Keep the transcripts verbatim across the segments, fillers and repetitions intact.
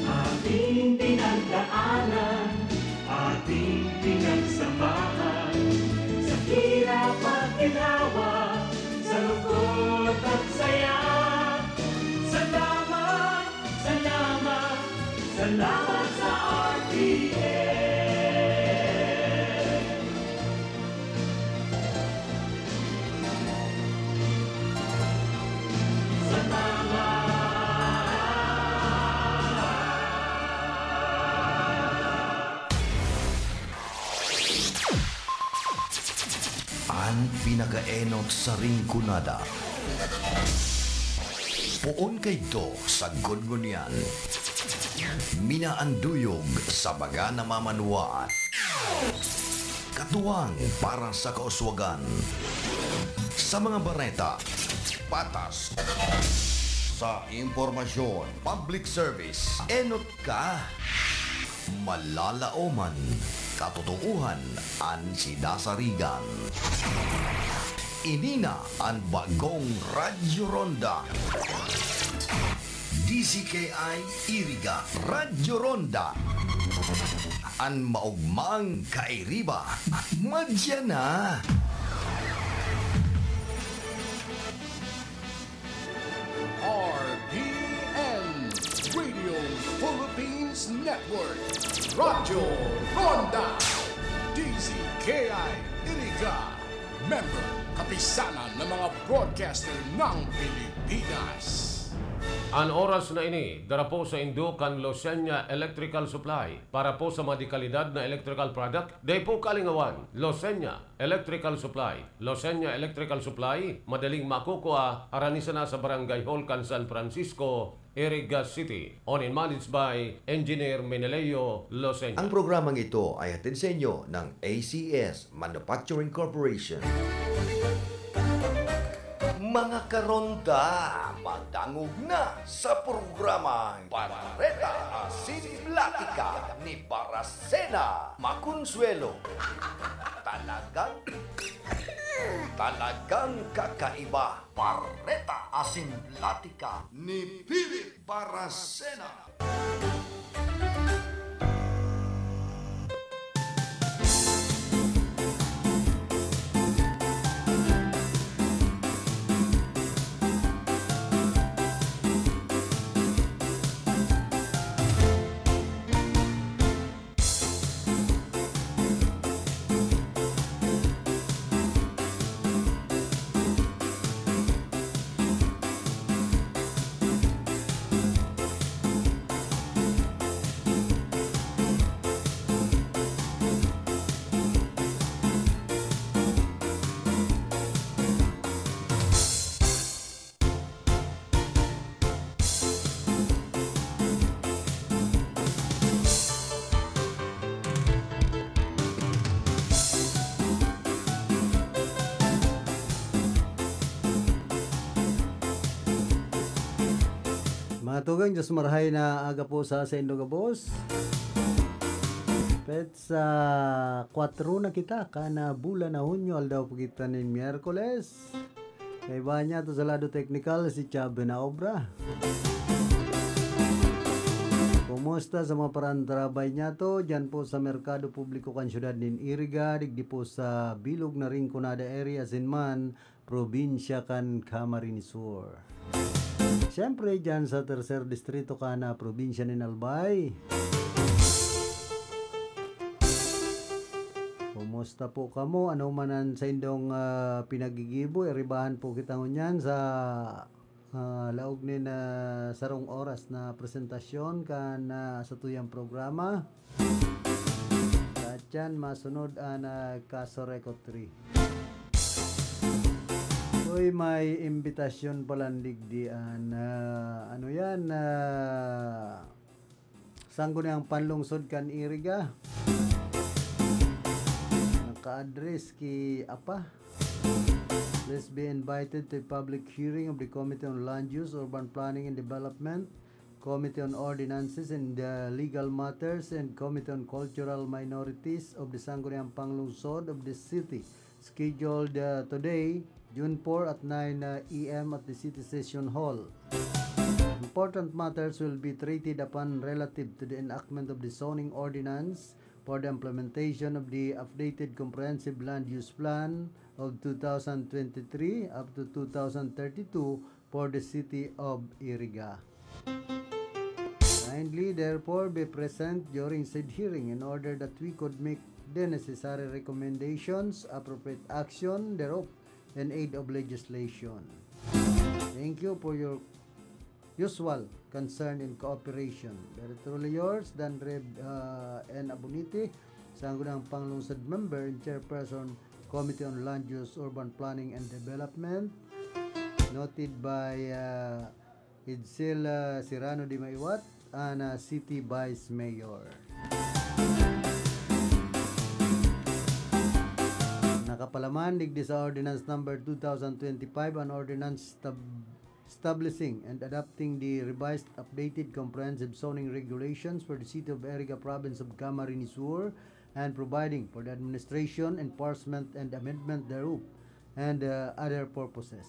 Ating pinagdaanan, ating pinagsamahan, sa hirap at ginhawa, sa lungkot at saya. Salamat, salamat, salamat sa R T N. An pinakaenot sa Rinconada. Poon kaidto sagkod ngunyan. Minaanduyog sa mga namamanwaan. Katuwang para sa kauswagan. Sa mga bareta, patas. Sa impormasyon, public service, enot ka. Malalaoman, katotoohan an sinasarigan. Ini na an bagong Radyo Ronda. D Z K I Iriga, Radyo Ronda. An maogmang kairiba, madya na. R P N, Radio Philippines Network, Radyo Ronda, D Z K I Iriga, member, kapisanan ng mga broadcaster ng Pilipinas. An oras na ini, dara po saindo kan Losenya Electrical Supply. Para po sa mga dekalidad na electrical product, dai po kalingawan, Losenya Electrical Supply. Losenya Electrical Supply, madaling makukua, arani sana sa Barangay Hall kan San Francisco, Iriga City. Owned and managed by Engineer Meneleo Losenya. Ang programang ito ay hatid sa inyo ng A C S Manufacturing Corporation. Mga karonda, madangog na sa programang Bareta Asin Platika ni Barasena Maconsuelo. Talagang, talagang kakaiba. Bareta Asin Platika ni Philip Barasena. Mga tugang, Diyos marahay na aga po sa saindo gabos. Petsa kwatro na kita, kana bulan na Hunyo, aldaw po kita nin Miyerkules. Kaiba niya to sa lado teknikal, si Chab na obra. Kumusta sa mga parantrabay niya to? Diyan po sa Merkado Publiko kan Syudad nin Iriga, digdi po sa bilog na Rinconada area, Sinman, probinsya kan Camarines Sur. Siyempre, diyan sa Tercer Distrito kan, ah, probinsya nin Albay. Kumusta po kamo? Ano man ang saindong, ah, pinagigibo, iribahan po kita ngunyan sa, ah, laog nin, ah, sarong oras na presentasyon kan, ah, satuyang programa. Katian, masunod an, ah, Kaso Record three. Uy, may imbitasyon palan digdi an, ah, ano yan, ah, Sangguniang Panlungsod kan Iriga. Naka-address ki Apa. Please be invited to a public hearing of the Committee on Land Use, Urban Planning and Development, Committee on Ordinances and, uh, Legal Matters, and Committee on Cultural Minorities of the Sangguniang Panlungsod of the city, scheduled, uh, today, June four, at nine, uh, A M at the City Session Hall. Important matters will be treated upon relative to the enactment of the zoning ordinance for the implementation of the updated comprehensive land use plan of two thousand twenty-three up to two thousand thirty-two for the city of Iriga. Kindly, therefore, be present during said hearing in order that we could make the necessary recommendations, appropriate action thereof, in aid of legislation. Thank you for your usual concern and cooperation. Very truly yours, Dan Reb, uh, N Abuniti, Sangguniang Panglungsod Member and Chairperson, Committee on Land Use, Urban Planning and Development. Noted by, uh, Edsel, uh, Serrano de Maiwat, and, uh, City Vice Mayor. Nakapalaman digdi sa Ordinance Number two thousand twenty-five, an ordinance stab-, establishing and adopting the revised updated comprehensive zoning regulations for the city of Iriga, province of Camarines Sur, and providing for the administration, enforcement, and amendment thereof, and, uh, other purposes.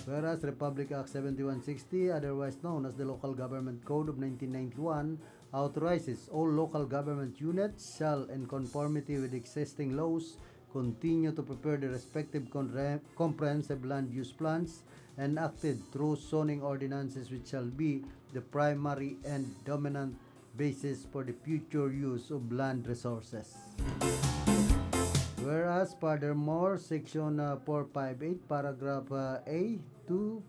Whereas Republic Act seventy-one sixty, otherwise known as the Local Government Code of nineteen ninety-one, authorizes all local government units shall, in conformity with existing laws, continue to prepare the respective conre-, comprehensive land use plans enacted through zoning ordinances, which shall be the primary and dominant basis for the future use of land resources. Whereas, furthermore, Section, uh, four five eight, paragraph, uh, A two,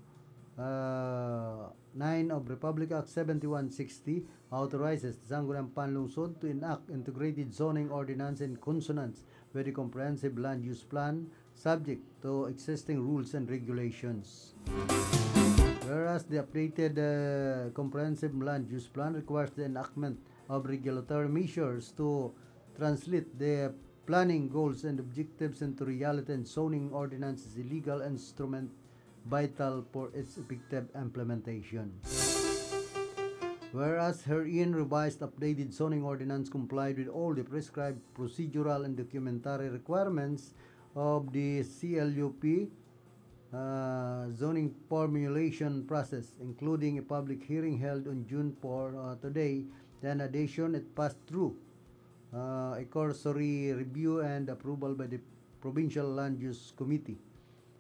uh, nine of Republic Act seventy-one sixty authorizes the Sangguniang Panlungsod to enact integrated zoning ordinance in consonance with the comprehensive land use plan, subject to existing rules and regulations. Whereas the updated, uh, comprehensive land use plan requires the enactment of regulatory measures to translate the planning goals and objectives into reality, and zoning ordinance is a legal instrument vital for its effective implementation. Whereas herein, revised updated zoning ordinance complied with all the prescribed procedural and documentary requirements of the C L U P, uh, zoning formulation process, including a public hearing held on June four, uh, today. In addition, it passed through, uh, a cursory review and approval by the Provincial Land Use Committee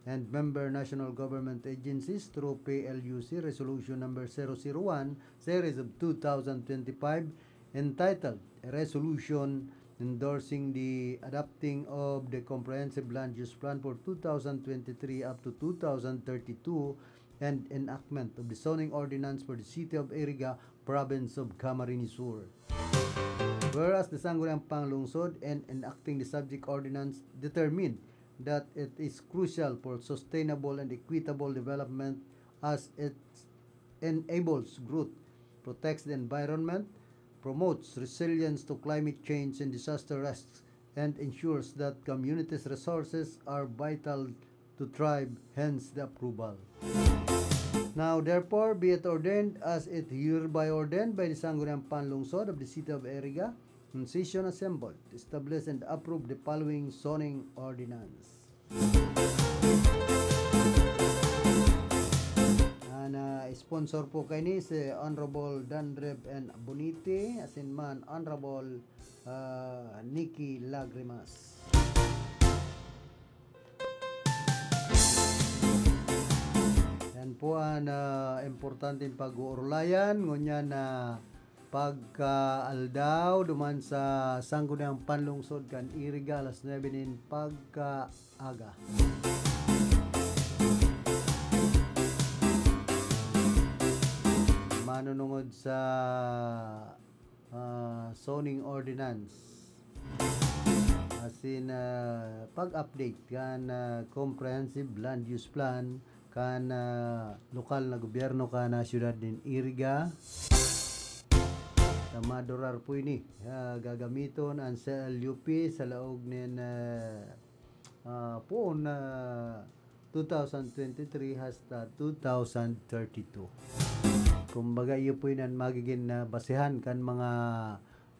and member national government agencies through P L U C Resolution Number zero zero one, Series of two thousand twenty-five, entitled a Resolution endorsing the adopting of the Comprehensive Land Use Plan for two thousand twenty-three up to two thousand thirty-two and enactment of the zoning ordinance for the city of Iriga, province of Camarines Sur. Whereas the Sangguniang Panglungsod, in enacting the subject ordinance, determined that it is crucial for sustainable and equitable development as it enables growth, protects the environment, promotes resilience to climate change and disaster risks, and ensures that communities' resources are vital to thrive, hence the approval. Now, therefore, be it ordained as it hereby ordained by the Sangguniang Panlungsod of the City of Iriga, in session assembled, to establish and approve the following zoning ordinance. An, ah, sponsor po kaini si Honorable Dandreb N Abuniti, asin man Honorable, ah, Nikki Lagrimas. Yan po an, ah, importanteng pag-uurulayan ngunyan na pagkaaldaw duman sa Sangguniang Panlungsod kan Iriga, alas nuebe nin pagkaaga. Manunungod sa, ah, zoning ordinance, asin, ah, pag-update kan, ah, comprehensive land use plan kan, ah, lokal na gobyerno kan, ah, siyudad nin Iriga. Sa madurar po ini, ah, gagamiton an C L U P sa laog nin, ah, ah, poon na two thousand twenty-three hasta two thousand thirty-two. Kumbaga, iyo po yun ang magiging, ah, basehan kan mga,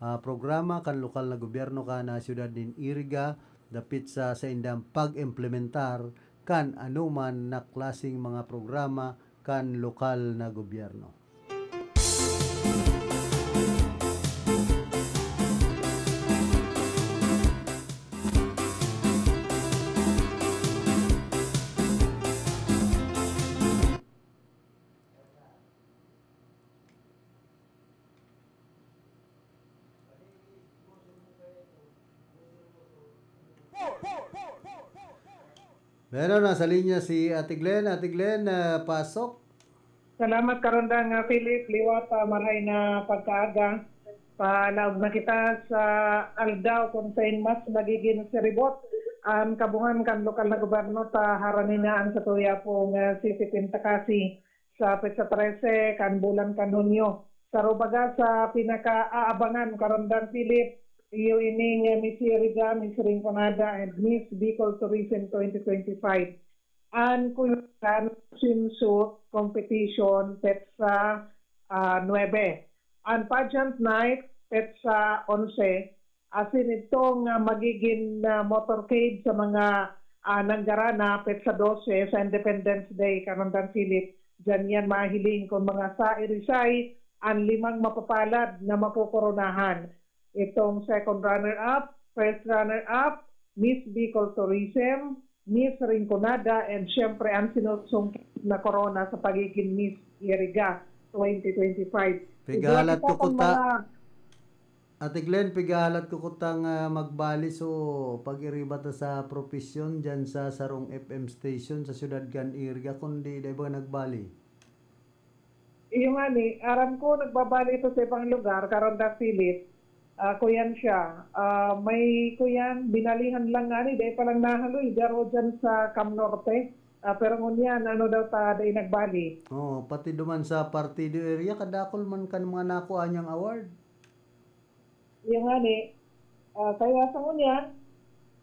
ah, programa kan lokal na gobyerno kan, ah, siyudad nin Iriga, dapit sa saindang pag-implementar kan anoman na klaseng mga programa kan lokal na gobyerno. Bueno, nasa linya si Ate Glenn. Ate Glenn, ah, pasok. Salamat, Karandang, ah, Philip. Liwat, ah, marahay na pagkaaga. Palaog na kita sa aldaw kung sain mas nagigin siribot an kabuhan kan lokal na gobyerno ta harani na an satuya pong, ah, City Pintakasi sa petsa trese kan bulan kan Hunyo. Saro baga sa pinakaaabangan, Karandang Philip, iyo ining, eh, Miss Iriga, Miss Rinconada, and Miss Bicol Tourism twenty twenty-five. An Kuyagan Swimsuit Competition, petsa, ah, nuebe. An Pageant Night, petsa onse. Asin itong, ah, magigin, ah, motorcade sa mga, ah, nanggarana, petsa dose sa Independence Day, Karandang Philip. Diyan yan mahiling kung mga sa Irisay an limang mapapalad na makokoronahan. Itong second runner-up, first runner-up, Miss Bicol Tourism, Miss Rinconada, and syempre ang sinusungkit na korona sa pagiging Miss Iriga twenty twenty-five. Pigahalat Igwa ko kita kuta, mga Ate Glenn, pigahalat ko kutang, ah, magbali so pag-iriba ta sa propesyon diyan sa sarong F M station sa siyudad kan Iriga, kundi dai ba nagbali? Iyo ngani, aram ko nagbabali ito sa ibang lugar, Karandang Philip. Ah, kuyan siya. Ah, may kuyan, binalihan lang ngani, dai pa lang nahaloy, garo diyan sa Cam Norte. Ah, pero ngunyan, ano daw ta, dai nagbali. Oo, pati duman sa partido area, kadakol man kan mga nakuha niyang award. Iyo ngani, ah, kaya sa ngunyan,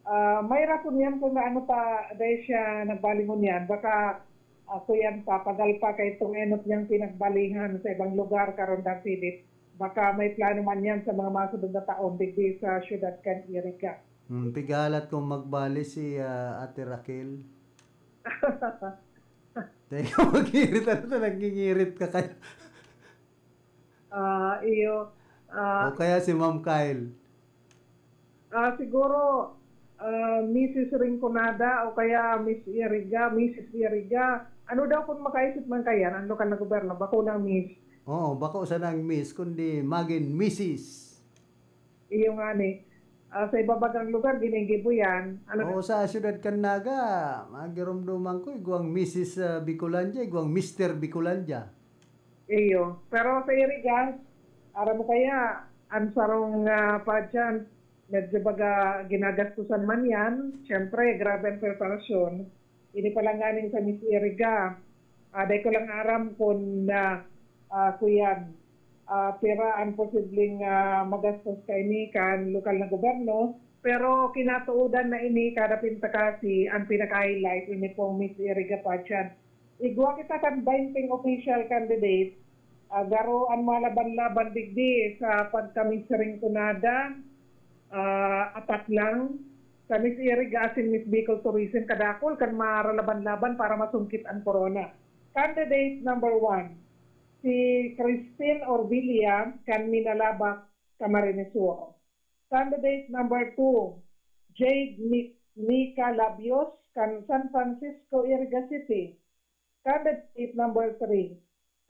ah, may rason yan kung ano pa dai siya nagbali ngunyan. Baka, ah, kuyan pa, pagal pa kay itong enot niyang pinagbalihan sa ibang lugar, Karandang Philip. Baka may plano man yan sa mga masunod na taon, digdi sa siyudad kan Iriga. Hmm, pigahalat kung magbali si, ah, Ate Raquel. Teka, mag-irit. Ano to? Nag-iirit ka kaya? Ah, iyo. Ah, O kaya si Ma'am Kyle? Ah, siguro, ah, Missus Rinconada o kaya Miss Iriga, Missus Iriga. Ano daw kung makaisip man kayan ang lokal na gobyerno? Bako lang Miss. Oo, bako sana ang Miss, kundi magin Missus. Iyo ngani. Ah, sa iba bagang lugar, ginigibo yan. Ano Oo, sa siyudad kan Naga, magiromdoman ko, igwang Missus, ah, Bicolandia, igwang Mister Bicolandia. Iyo. Pero sa Iriga, aram mo kaya, ang sarong, ah, pageant, medyo baga ginagastusan man yan. Siyempre, grabe ang preparasyon. Ini pa lang nganing sa Miss Iriga. Ah, dai ko lang aram kun, ah, ah, kuyan, ah, pira ang posibleng, ah, magastos kaini kan lokal na gobyerno. Pero kinatuodan na ini, kada pintakasi, ang pinaka-highlight ini pong Miss Iriga pageant. Igwa kita kan baynte official candidate, ah, garo an malaban-laban digdi sa pagka-Miss Rinconada, ah, apat lang. Sa Miss Iriga asin Miss Bicol Tourism, kadakol kan maralaban-laban para masungkit an korona. Candidate number one, si Christine Orbilia kan Minalabac, Camarines Sur. Candidate number two, Jade Ni-, Nica Labios kan San Francisco, Iriga City. Candidate number three,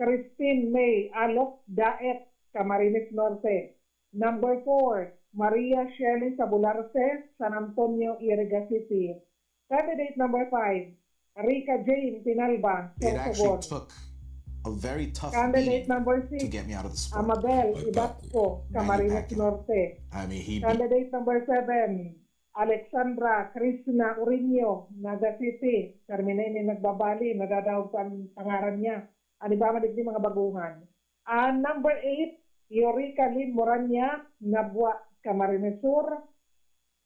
Christine May Alok Daet, Camarines Norte. Number four, Maria Shelley Sabularse, San Antonio, Iriga City. Candidate number five, Rica Jane Pinalba, It actually Sorsogon. Took a very tough Candidate beating number to six, get me out of the sport. Amabel But Ibatco, now you're Camarines back in. Norte. I mean, he beat Candidate number seven, Alexandra Krishna Urinio, Naga City. Permi na ini nagbabali, nadadangog pa an pangaran niya. An iba man digdi mga baguhan. An number eight, Eureka Lim Morania, Nabua, Camarines Sur.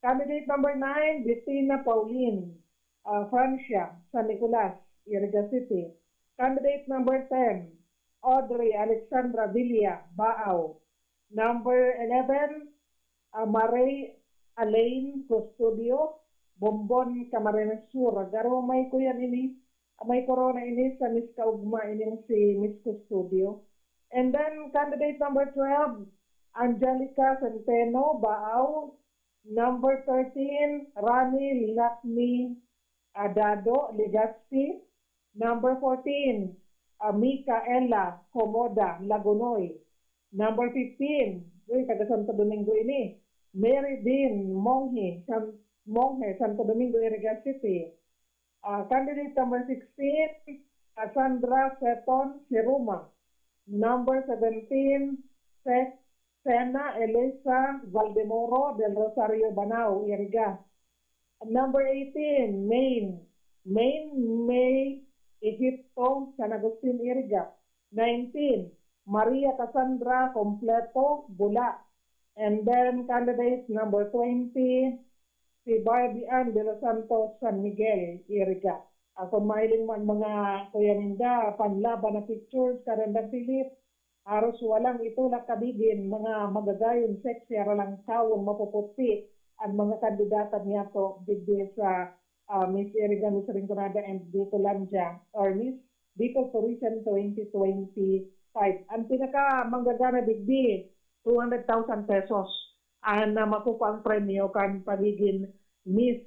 Candidate number nine, Bettina Pauline, ah, Francia, San Nicolas, Iriga City. Candidate number ten, Audrey Alexandra Villa, Baao. Number eleven, ah, Marie Alain Custodio, Bombon, Camarines Sur. Garo may kuyan ini, may korona ini sa Miss Kaugma, ining si Miss Custodio. And then, candidate number twelve, Angelica Centeno, Baao. Number thirteen, Rani Lakmi Adado, Legazpi. Number fourteen, ah, Micaela Comoda, Lagonoy. Number fifteen, uy, taga Santo Domingo ini, Mary Dean Monghe, San-, Monghe, Santo Domingo, Iriga City. Ah, candidate number sixteen, Cassandra Seton Siruma. Number seventeen, Se-, Sena Elisa Valdemoro del Rosario, Banao, Iriga. Number eighteen, Maine. Maine May Egipto, San Agustin, Iriga. Nineteen, Maria Cassandra Completo, Bula. And then candidate number twenty, si Barbie Ann de los Santos, San Miguel, Iriga. Ah, kung mahiling man mga kuya ninda, panlaban na pictures, karandang Philip, haros walang itulak kabigin, mga magagayon, sexy, aralangkaw, ang mapuputi, ang mga kandidata niyato, digdi sa, ah, Miss Iriga, Miss Rinconada, and Bicolandia, or Miss Bicol Tourism twenty twenty-five. Ang pinaka manggagana digdi, two hundred thousand pesos ang, ah, makukuha ang premyo kan pagiging Miss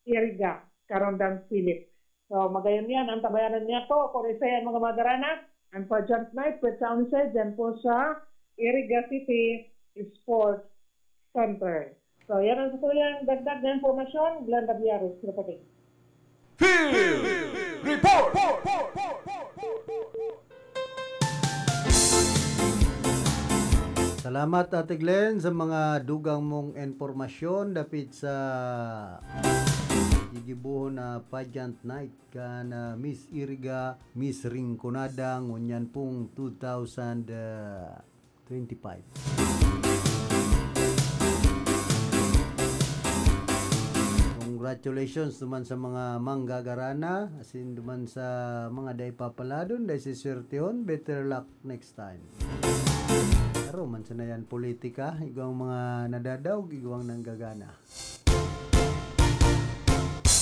Iriga, karandang Philip. So, magayon yan, ang tabayanan niyato, kung isa yan, mga magarana, ang pageant night, pwede sa Unicef, dyan po sa Iriga City Sports Center. So, yan ang gusto yung dagdag na impormasyon. Glenda Biares reporting. Field Report! Salamat, Ate Glenn, sa mga dugang mong impormasyon dapit sa gigibohon na pageant night kan, ah, Miss Iriga, Miss Rinconada, ngunyan pong two thousand twenty-five. Congratulations naman sa mga manggagarana, asin duman sa mga dai papaladon, dai siswertehon, better luck next time. Pero man sana yan politika, igwang mga nadadaog, igwang nanggagana.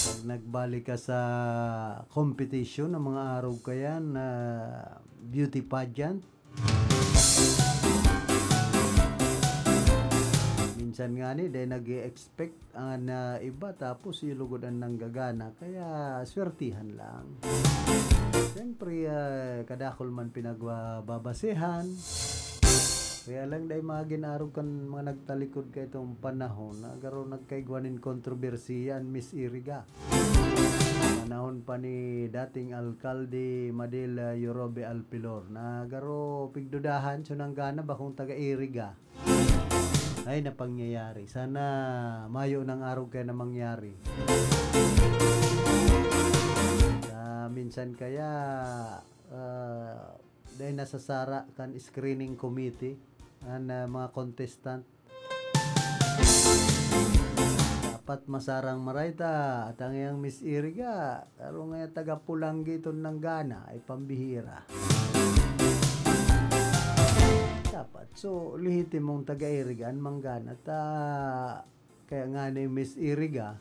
Pag nagbalik ka sa competition, ang mga arog ka yan, ah, beauty pageant. Minsan nga ni, dahil nag-i-expect ang, ah, iba, tapos ilugod ang nanggagana. Kaya, swertihan lang. Siyempre, ah, kadakol man pinagbabasehan. Kaya lang, dahil mga ginarog kan mga nagtalikod ka itong panahon, na garo nagkaigwa nin kontrobersiya an Miss Iriga. Panahon pa ni dating alkalde Madel, ah, Yorobe Alpilor, na garo pigdudahan, so nanggana bakong taga Iriga. Ay, napangyayari. Sana mayo nang arog kaya na mangyari. Sa minsan kaya, ah, dahil nasasara kan screening committee, an, ah, mga contestant. Dapat masarang maray ta, at ang iyang Miss Iriga, taro nga taga Pulanggi iton nanggana, ay pambihira. Dapat, so, lehitimong taga Iriga an manggana ta, kaya nga ni Miss Iriga.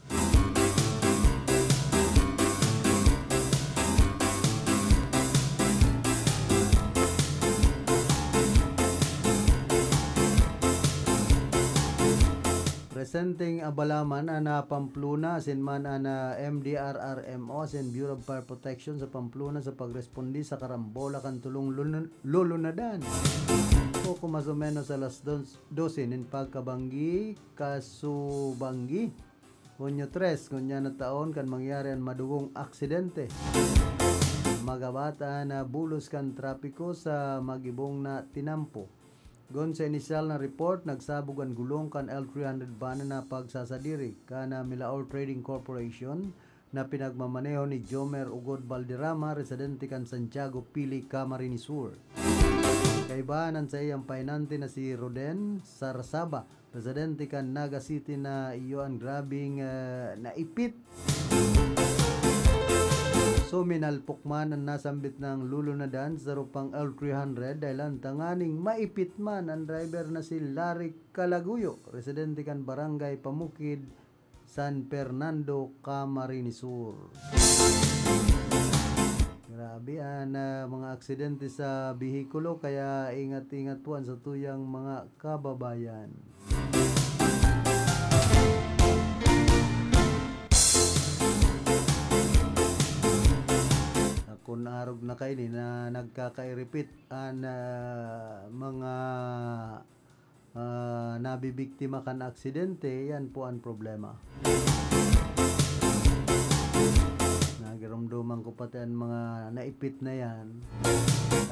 Presenteng abalaman an, ah, Pamplona, asin man an, ah, M D R R M O, asin Bureau of Fire Protection sa Pamplona sa pagresponde sa karambola kan tulong lun-, lulunadan. Poco mas o menos alas dos, dose nin pagkabanggi, Kasubanggi, Hunyo tres, ngunyan na taon kan mangyari an madugong aksidente. Magabat an, ah, bulos kan trapiko sa magibong na tinampo. Gun sa inisyal na report, nagsabog an gulong kan L three hundred van na pagsasadiri kan, ah, Milaor Trading Corporation na pinagmamaneho ni Jomer Ugod Valderrama, residente kan Santiago, Pili, Camarines Sur. Kaiba an saiyang pahinante na si Roden Sarasaba, residente kan Naga City, na iyo an grabeng, ah, naipit. Suminalpok man an nasambit na lulunadan sa saro pang L three hundred, dahilan tanganing maipit man an driver na si Larry Calaguyo, residente kan Barangay Pamukid, San Fernando, Camarines Sur. Grabe an, ah, mga aksidente sa behikulo, kaya ingat-ingat po an satuyang mga kababayan. Kun arog na kaini na nagkakairipit an, ah, mga, ah, nabibiktima kan aksidente, yan po an problema. Nagiromdoman ko pati an mga naipit na yan.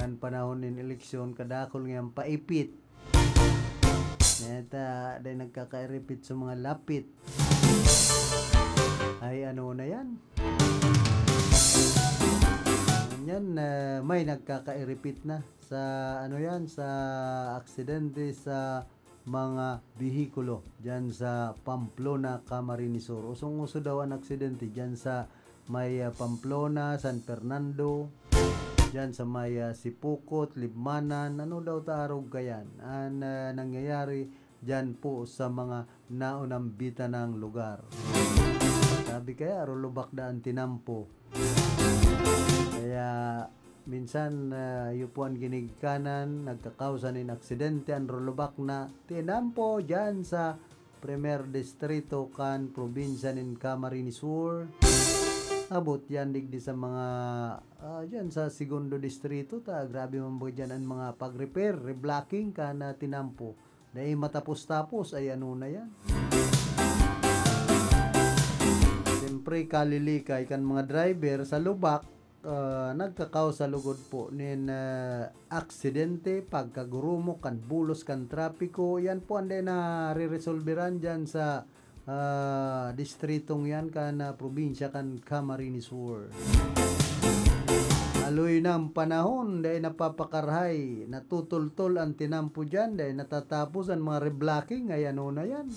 Kan panahon nin eleksyon, kadakol ngayang paipit. Neta, dai nagkakairipit sa mga lapit. Ay, ano na yan? Yan, ah, may nagkakairipit na sa, ano yan, sa aksidente sa mga behikulo dyan sa Pamplona, Camarines Sur. Usong-uso daw an aksidente dyan sa may, ah, Pamplona, San Fernando, dyan sa may, ah, Sipocot, Libmanan, ano daw ta arog kayan. An, ah, nangyayari dyan po sa mga naunambitan ng lugar. Sabi kaya, rulubak na an tinampo. Kaya, minsan, ah, iyo po an ginigikanan, nagkakausa nin aksidente an rulubak na tinampo dyan sa Primer Distrito kan probinsya nin Camarines Sur. Abot yan digdi sa mga, ah, dyan sa Segundo Distrito, ta grabe man ba dyan an mga pag-repair, reblocking kan, ah, tinampo. Dai matapos-tapos, ay ano na yan. Siyempre, kalilikay kan mga driver sa lubak, ah, nagkakausa lugod po nin, ah, aksidente, pagkagurumok kan bulos kan trapiko. Yan po an dai nareresolberan dyan sa, ah, distritong yan kan, ah, probinsya kan Camarines Sur. Aloy na an panahon, dai napapakarahay, natutultol an tinampo dyan, dai natatapos an mga reblocking, ay ano na yan.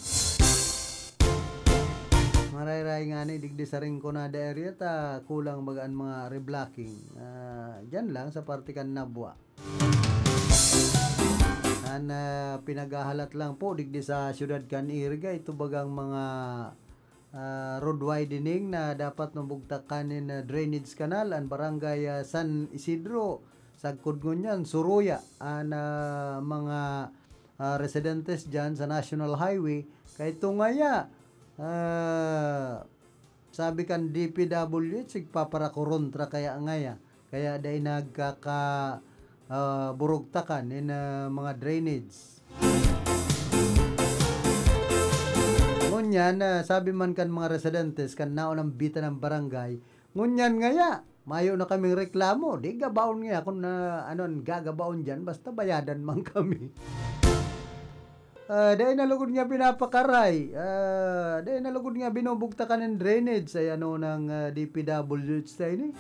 Marayray ngani digdi sa Rinconada area ta kulang baga an mga reblocking. Ah, dyan lang sa parte kan Nabua. An, ah, pinaghahalat lang po digdi sa siyudad kan Iriga, ito bagang mga, ah, road widening na dapat mabugtakan nin, ah, drainage canal an barangay, ah, San Isidro. Sagkod ngunyan, suruya an, ah, mga, ah, residentes dyan sa National Highway. Kay ito ngaya, ah, sabi kan D P W H, igpaparakorontra kaya ngaya. Kaya dai nagkaka, ah, burugtakan nin, ah, mga drainage. Ngunyan, ah, sabi man kan mga residentes kan naunambitan ng barangay, ngunyan ngaya, mayo na kaming reklamo, di gabaon ngaya kun, ah, ano an gagabaon dyan, basta bayadan man kami. Ah, dai na lugod nga pinapakaray. Ah, dai na lugod nga binubugtakan nin drainage. Ay ano nang, ah, D P W H ta ini?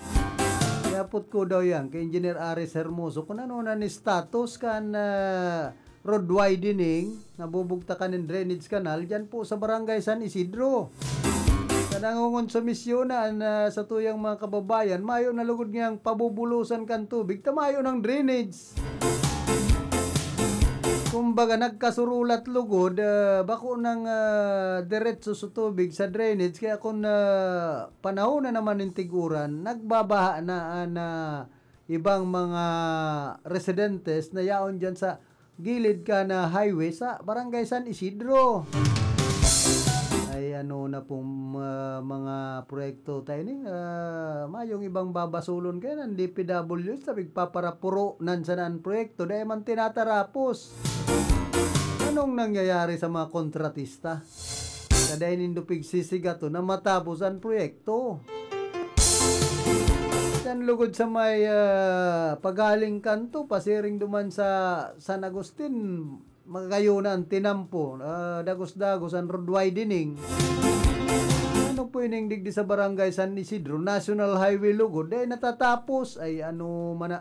Yapot ko daw yan kay Engineer Aris Hermoso kung ano na ni status kan, ah, road widening, nabubugtakan nin drainage canal dyan po sa Barangay San Isidro. Sa nangungonsumisyon na an, ah, satuyang mga kababayan, mayo na lugod ngayang pabubulosan kan tubig, ta mayo nang drainage. Kumbaga, nagkasurulat lugod, ah, bako nang, ah, diretso sa tubig sa drainage, kaya kun, ah, panahon na naman nin tiguran, nagbabaha na an, ah, ibang mga residentes na yaon dyan sa gilid kan highway sa Barangay San Isidro. Ay, ano na pong, ah, mga proyekto tayo ni, ah, mayong ibang babasulon kaya ng D P W H, sabi, paparapuro nan sana ang proyekto, dahil man tinatarapos. Anong nangyayari sa mga kontratista? Kadai nindo pigsisigato na matapos ang proyekto. Yan lugod sa may, ah, pagaling kanto, pasiring duman sa San Agustin, magayo na ang tinampo, ah, dagos-dagos ang road widening. Ano po ining digdi sa Barangay San Isidro, National Highway lugod, eh, natatapos. Ay, ano man na.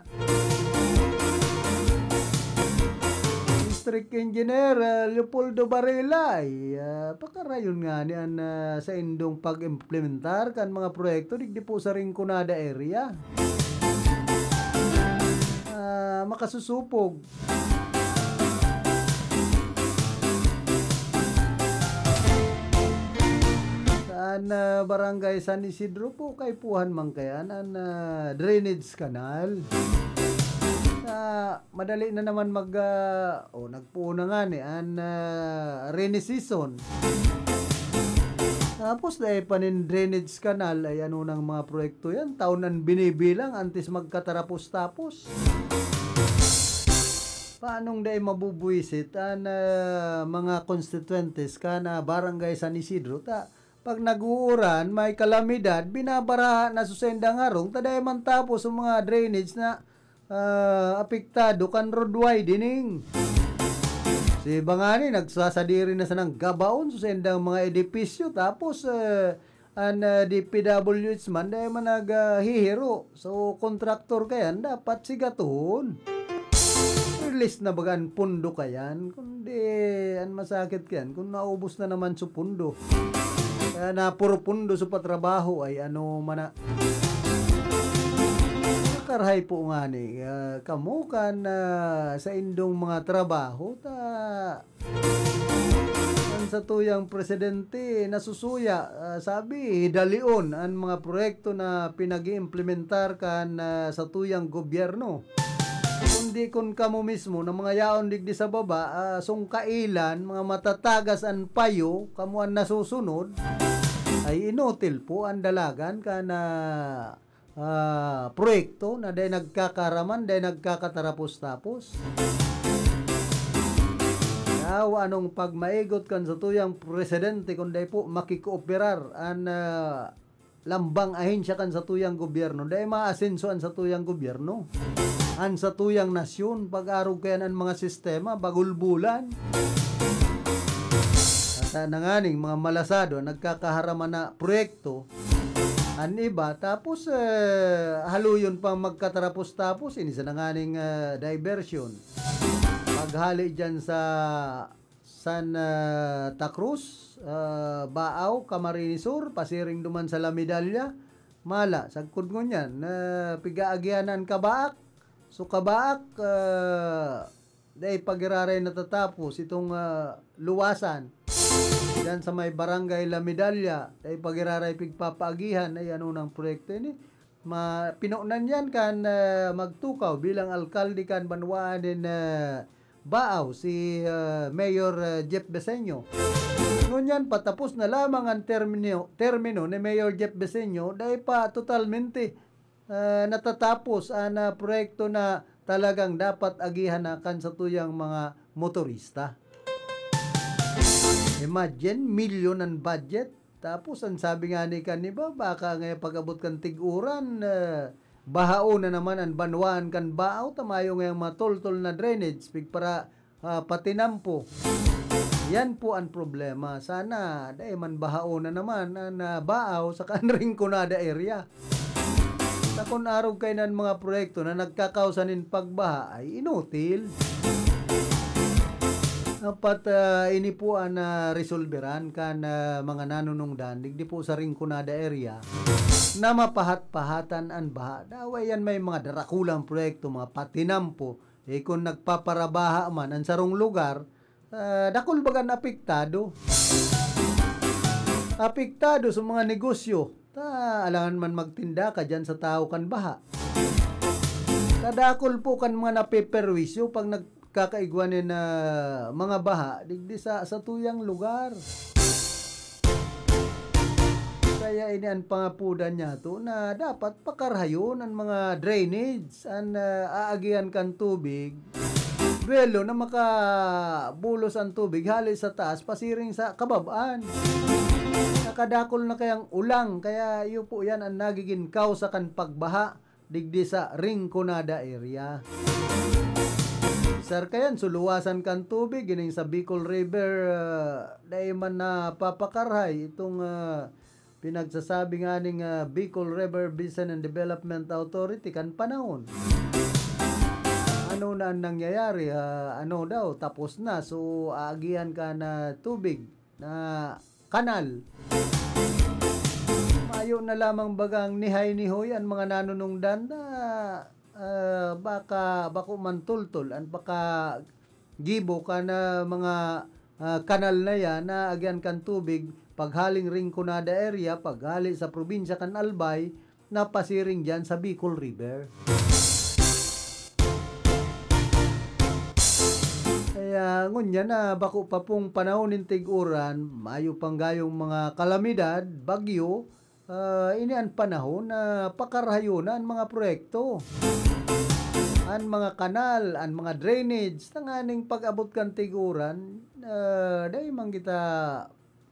District Engineer, ah, Leopoldo Varela, ay, ah, pakarayon nga ni an, ah, sa indong pag-implementar kan mga proyekto digdi po sa Rinconada area. Ah, makasusupog. Sa An, ah, Barangay San Isidro po, kaipuhan man kaiyan an, ah, drainage canal. Na madali na naman mag, ah, o, nagpoon na ngani an, ah, rainy season. Tapos dai pa nin drainage canal, ay ano nang mga proyekto yan? Taon an binibilang antes magkatarapos-tapos. Paanong dai mabubuwisit an, ah, mga constituentes kan, ah, Barangay San Isidro? Ta, pag nag-uuran, may kalamidad, binabaraha na sa sendang harong, ta dai man tapos ang mga drainage na, ah, apektado kan road widening. Si iba ngani, nagsasadiri na sanang gabaon sa sendang mga edipisyo, tapos, eh, an, ah, D P W H man, dai man nag, ah, hihiro. So, kontraktor kaiyan, dapat sigatohon. Release na baga an pondo kaiyan, kundi an masakit kaiyan, kung naubos na naman su pondo. Kaya na puro pondo su patrabaho, ay ano man na. Nakarahay po ngani, ah, kamo kan, ah, saindong mga trabaho, ta An satuyang presidente nasusuya, ah, sabi, hidalion an mga proyekto na pinag-iimplementar kan, ah, satuyang gobyerno. Kundi kun kamo mismo na mga yaon digdi sa baba, ah, sungkailan, mga matatagas an payo, kamo an nasusunod, ay inutil po an dalagan kan, ah, ah, proyekto na dai nagkakaraman, dai nagkakatarapos-tapos. Yawa anong pagmaigot kan satuyang presidente kun dai po makikooperar an, ah, lambang ahensya kan satuyang gobyerno, dai maasenso an satuyang gobyerno. An satuyang nasyon, pag-arog kaiyan an mga sistema, bagulbulan. At, ah, nanganing mga malasado an nagkakaharaman na proyekto, an iba, tapos, eh, haluyon pang magkatarapos-tapos, ini sana nganing, eh, diversion. Paghali diyan sa San, eh, Ta Cruz, eh, Baaw, Camarines Sur, pasiring duman sa La Medalla, mala, sagkod ngunyan, eh, pig-aagihan na an kabaak. So, kabaak, eh, dai pa giraray natatapos itong, ah, luwasan. Diyan sa may Barangay La Medalla, dai pa giraray pigpapaagihan, ay ano nang proyekto ini? Ma-, pinonan yan kan, ah, magtukaw bilang alkalde kan banwaan nin, ah, Baaw, si, ah, Mayor, ah, Jeff Beseño. Ngunyan, patapos na lamang ang termino, termino ni Mayor Jeff Beseño, dai pa totalmente ah, natatapos an, ah, proyekto na talagang dapat agihan na kan satuyang mga motorista. Imagine, milyon an budget. Tapos, ang sabi nga ni kan iba, baka nga pag-abot kan tig-uran, ah, bahaon na naman an banwaan kan Baaw, ta mayo ngayang matultol na drainage, pig para ah, patinampo. Yan po an problema. Sana dai man bahaon na naman an, ah, Baaw saka an Rinconada area. Ta kun arog kaiyan an mga proyekto na nagkakausa nin pagbaha ay inutil. Dapat, ah, ini po an, ah, resolberan kan, ah, mga nanunungdan digdi po sa Rinconada area na mapahat-pahatan an baha. Dawa yan may mga darakulang proyekto, mga patinampo, Eh, kun nagpaparabaha man an sarong lugar, ah, dakul baga an apektado. Apektado sa mga negosyo. Ta, alangan man magtinda ka diyan sa tahaw kan baha. Kadakul po kan mga napeperwisyo pag nagkakaigwa nin, ah, mga baha digdi sa, sa tuyang lugar. Kaya ini an pangapodan niyato na dapat pakarhayon an mga drainage, an, ah, aagihan kan tubig. Buwelo na makabulos an tubig hale sa taas pasiring sa kabab-an. Nakadakul na kayang ulang, kaya iyo po yan an nagigin kausa kan pagbaha digdi sa Rinconada area. Sar kayan, suluwasan kan tubig, ining sa Bicol River, ah, dai man napapakarhay itong, ah, pinagsasabi nga ning, ah, Bicol River Basin and Development Authority kan panahon. Ano na ang nangyayari? Ah, ano daw, tapos na. So, aagihan ka na tubig na kanal. Mayo na lamang bagang nihay-nihoy an mga nanunungdan na, ah, baka bako man tultol an pakagibo kan, ah, mga, ah, kanal na yan na agian kan tubig paghaling Rinconada area, paghali sa probinsya kan Albay, napasiring diyan sa Bicol River. Kaya ngunyan na bako pa pong panahon nin tig-uran, mayo pang gayong mga kalamidad, bagyo, ah, ini an panahon na pakarahayona an mga proyekto, an mga kanal, an mga drainage, tanganing pag-abot kan tig-uran, ah, dai man kita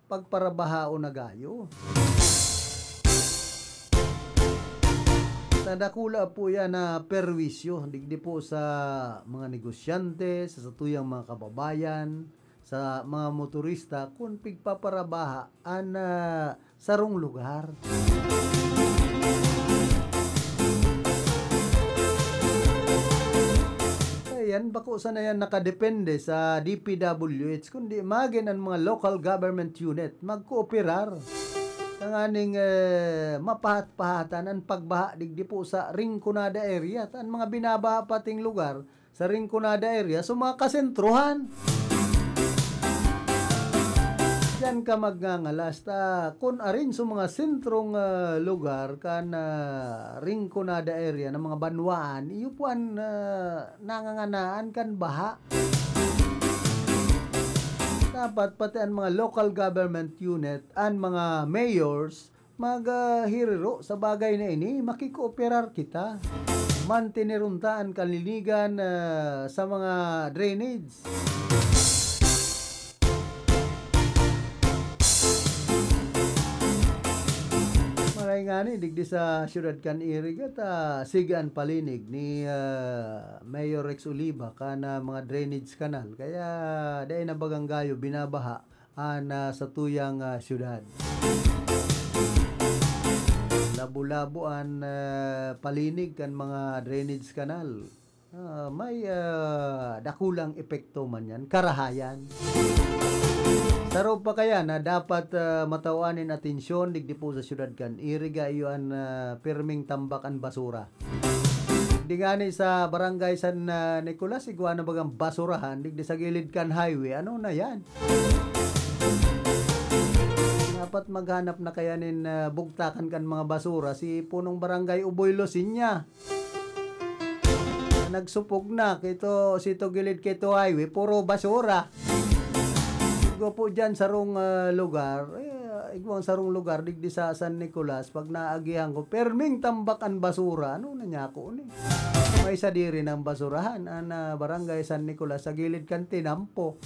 pagparabahaon na gayo. Ta dakula po yan na perwisyo, digdi po sa mga negosyante, sa satuyang mga kababayan, sa mga motorista, kun pigpaparabaha an, ah, sarong lugar. Ayan, bako sana yan nakadepende sa D P W H, kundi magin an mga local government unit magkooperar. Tanganing, eh, mapahat-pahatan an pagbaha digdi po sa Rinconada area. An mga binabaha pating lugar sa Rinconada area, sa mga kasentrohan. Diyan ka magngangalas ta kun arin sa mga sentrong, ah, lugar kan, ah, Rinconada area na mga banwaan, iyo po an, ah, nanganganaan kan baha. Dapat pati an mga local government unit, an mga mayors, mag, ah, hiriro sa bagay na ini, makikooperar kita. Manteneron ta an kalinigan, ah, sa mga drainage. Maray ngani, digdi sa siyudad kan Iriga ta sige an palinig ni, ah, Mayor Rex Oliva kan, ah, mga drainage canal. Kaya dai na bagang gayo binabaha an, ah, satuyang, ah, siyudad. Labo-labo an, ah, palinig kan mga drainage canal. Ah, may, ah, dakulang epekto man yan, karahayan. Saro pa kaya na dapat, ah, matawan nin atensyon digdi po sa siyudad kan Iriga, iyo an, ah, pirming tambak an basura. Di ngani sa barangay San, ah, Nicolas, igwa na bagang basurahan, digdi sa gilid kan highway. Ano na yan? Dapat maghanap na kaya nin, ah, bugtakan kan mga basura si punong barangay Uboy Losinya. Nagsupog na, kito, sito gilid kito highway, puro basura. Igwa po dyan sarong, ah, lugar, eh, igwang sarong lugar, digdi sa San Nicolas, pag naagihan ko, perming tambak an basura. Ano na niya ako ni? May sadiri ng basurahan, an, ah, barangay San Nicolas, sa gilid kan tinampo.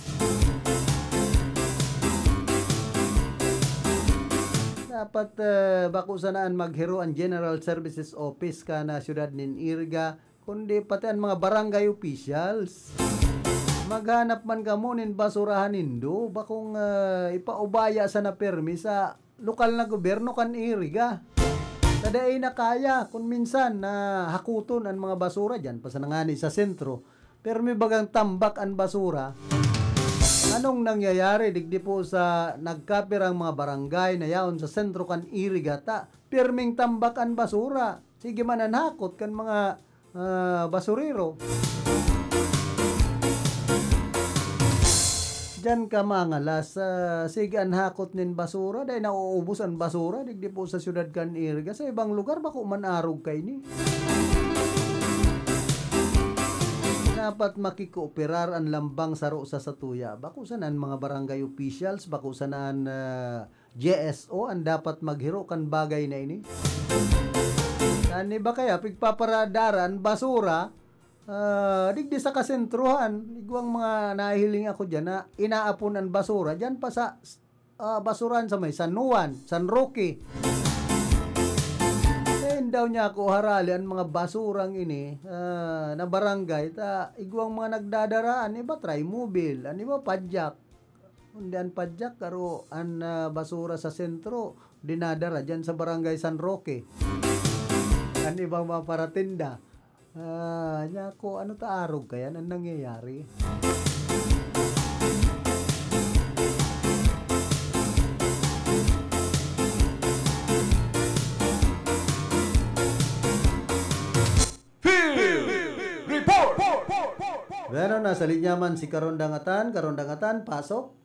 Dapat, ah, bako sana an maghiro an General Services Office kan, ah, siyudad nin Iriga, kundi pati an mga barangay officials. Maghanap man kamo nin basurahan nindo, bakong, ah, ipaubaya sana permi sa lokal na gobyerno kan Iriga. Ta dai na kaya kun minsan na hakuton an mga basura diyan pa sana ngani sa sentro. Pero may bagang tambak an basura. Anong nangyayari digdi po sa nagkapirang mga barangay na yaon sa sentro kan Iriga ta pirming tambak an basura? Sige man an hakot kan mga, ah, basurero. Diyan ka mangalas, ah, sige an hakot nin basura, dai nauubos an basura, digdi po sa siyudad kan Iriga. Sa ibang lugar, bako man arog kaini. Dapat makikooperar an lambang saro sa satuya. Bako sana an mga barangay officials, bako sana an, ah, G S O an dapat maghiro kan bagay na ini. An iba kaya, pigpaparadara an basura, ah, digdi sa kasentrohan. Igwang mga nahihiling ako diyan na inaapon an basura diyan pa sa, ah, basurahan sa may San Juan, San Roque. Saen daw niya ako harali an mga basurang ini, ah, na barangay, ta igwang mga nagdadara, an iba Trimobile, an iba padyak. Kundi an padyak, karo an, ah, basura sa sentro, dinadara diyan sa Barangay San Roque. An ibang mga paratinda. Ah, niya ako, ano ta arog kaya an nangyayari? Field Report! Bueno, nasa linya man si Karondangatan. Karondangatan, pasok.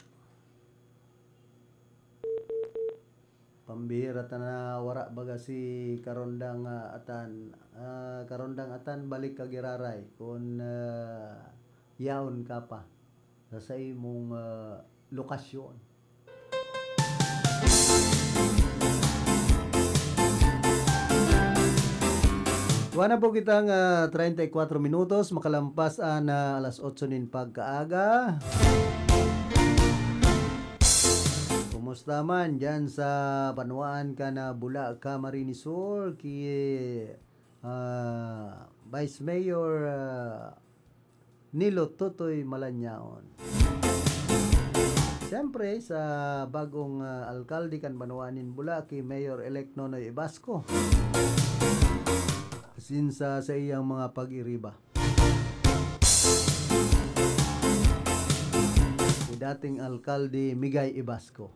Pambihira ta na wara baga si Karondang, ah, Atan. Ah, Karondang Atan, balik ka giraray kun, ah, yaon ka pa sa saimong, ah, lokasyon. Wa na po kitang, ah, treinta y cuatro minutos, makalampas an, ah, alas otso nin pagkaaga. Kumusta man diyan sa banwaan kan Bulacan, Camarines Sur, ki, ah, Vice Mayor, ah, Nilo Totoy Malanyaon? Siyempre, sa bagong, ah, alkalde kan banwaan nin Bulacan, Mayor-elect Nonoy Ibasco. Asin sa, sa iyang mga pag-iriba. Si dating alkalde Migay Ibasco.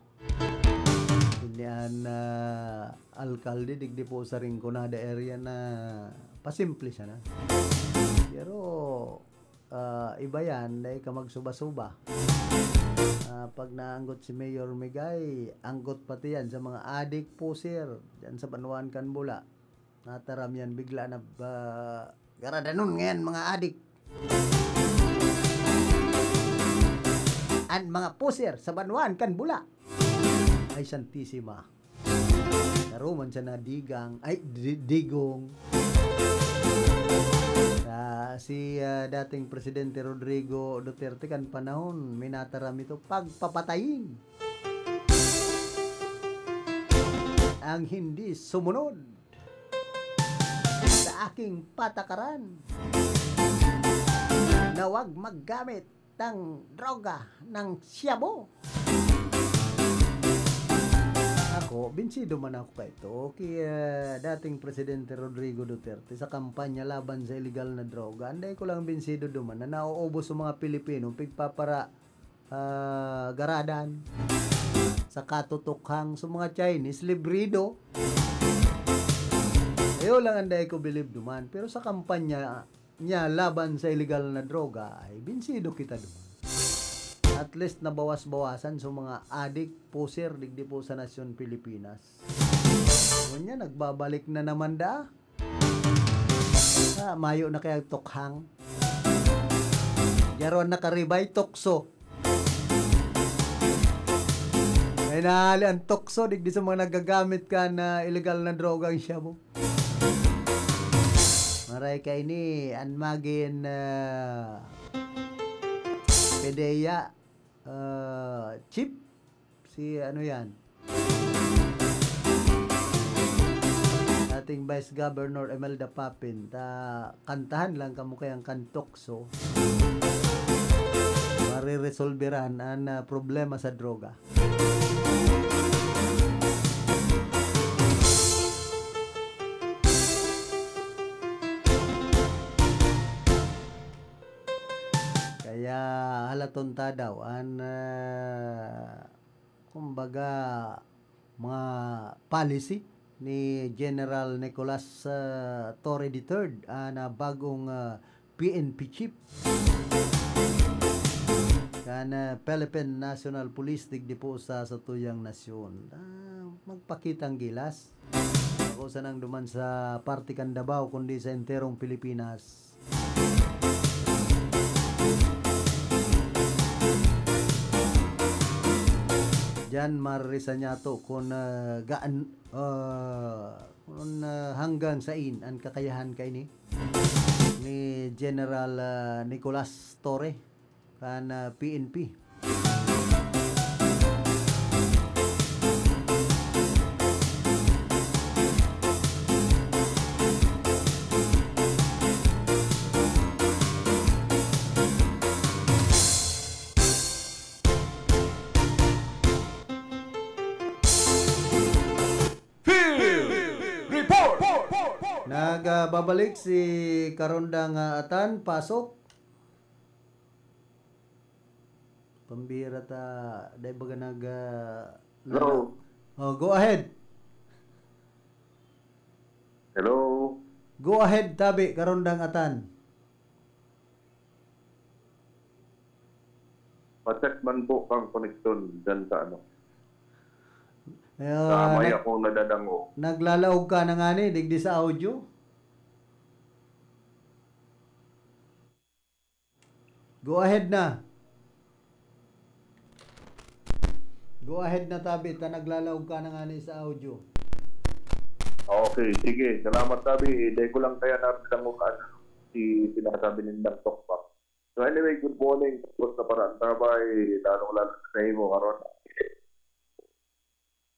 Hindi an, ah, alkalde digdi po sa Rinconada area na pasimple siya na. Pero, ah, iba yan, dahil ka magsuba-suba. Ah, pag naanggot si Mayor Migay, anggot pati yan sa mga adik, pusir, dyan sa banwaan kan Bula. Nataram yan, bigla na ba, garadanon ngayon, mga adik. An mga pusir sa banwaan kan Bula. Ay, Santisima. Naruman siya na digang, ay, di-, digong. Sa, si, ah, dating Presidente Rodrigo Duterte kan panahon, minataram ito, pagpapatayin ang hindi sumunod sa aking patakaran na wag maggamit ng droga, ng shabu. Ako, binsido man ako kaito ki, ah, dating Presidente Rodrigo Duterte sa kampanya laban sa iligal na droga. Anday ko lang binsido duman na nauubos ang mga Pilipino, pigpapara, ah, garadan sa katutukhang sa mga Chinese, librido. Iyo lang ang dai ko bilib duman. Pero sa kampanya niya laban sa iligal na droga, ay binsido kita duman. At least nabawas-bawasan sa mga adik, pusir, digdi po sa nasyon Pilipinas. Ngunyan, nagbabalik na naman da. Ah, mayo na kaya tukhang. Garo ang nakaribay, tukso. May nahali ang tukso, digdi sa mga nagagamit kan iligal na droga ang shabu. Maray kaini, an magin, ah, PDEA, ah, chief, si ano yan? Dating Vice Governor Imelda Papin, ta kantahan lang kamo kayang kan tukso. Mareresolberan an, ah, problema sa droga. Kaya halaton ta daw an, ah, kumbaga, mga policy ni General Nicolas, ah, Torre the third, ah, na bagong, ah, P N P chief kan, ah, Philippine National Police digdi po sa satuyang nasyon. Ah, magpakitang gilas. Ako sanang duman sa parte kan Davao, kundi sa enterong Pilipinas. Diyan maririsan niya to kun, ah, gaan, ah, kun, ah, hanggang sain an kakayahan kaini ni General, ah, Nicolas Torre kan, ah, P N P. Field Report! Nagbabalik si Karondang, ah, Atan, pasok. Pambira ta, dai baga nag, ah, Hello. Oh, go ahead. Hello. Go ahead, tabi, Karondang Atan. Pa-check man po kang connection dyan sa ano. Ayan, may nag-, akong nadadangog. Naglalaog ka na nga ni, digdi sa audio. Go ahead na. Go ahead na, tabi, ta naglalaog ka na nga ni sa audio. Okay, sige. Salamat, tabi. Dai ko lang kaya nadadangog an si sinasabi nindang tokpak. So anyway, good morning. Tapos na para ang tabay, lalong-lalo na sa imo, karon.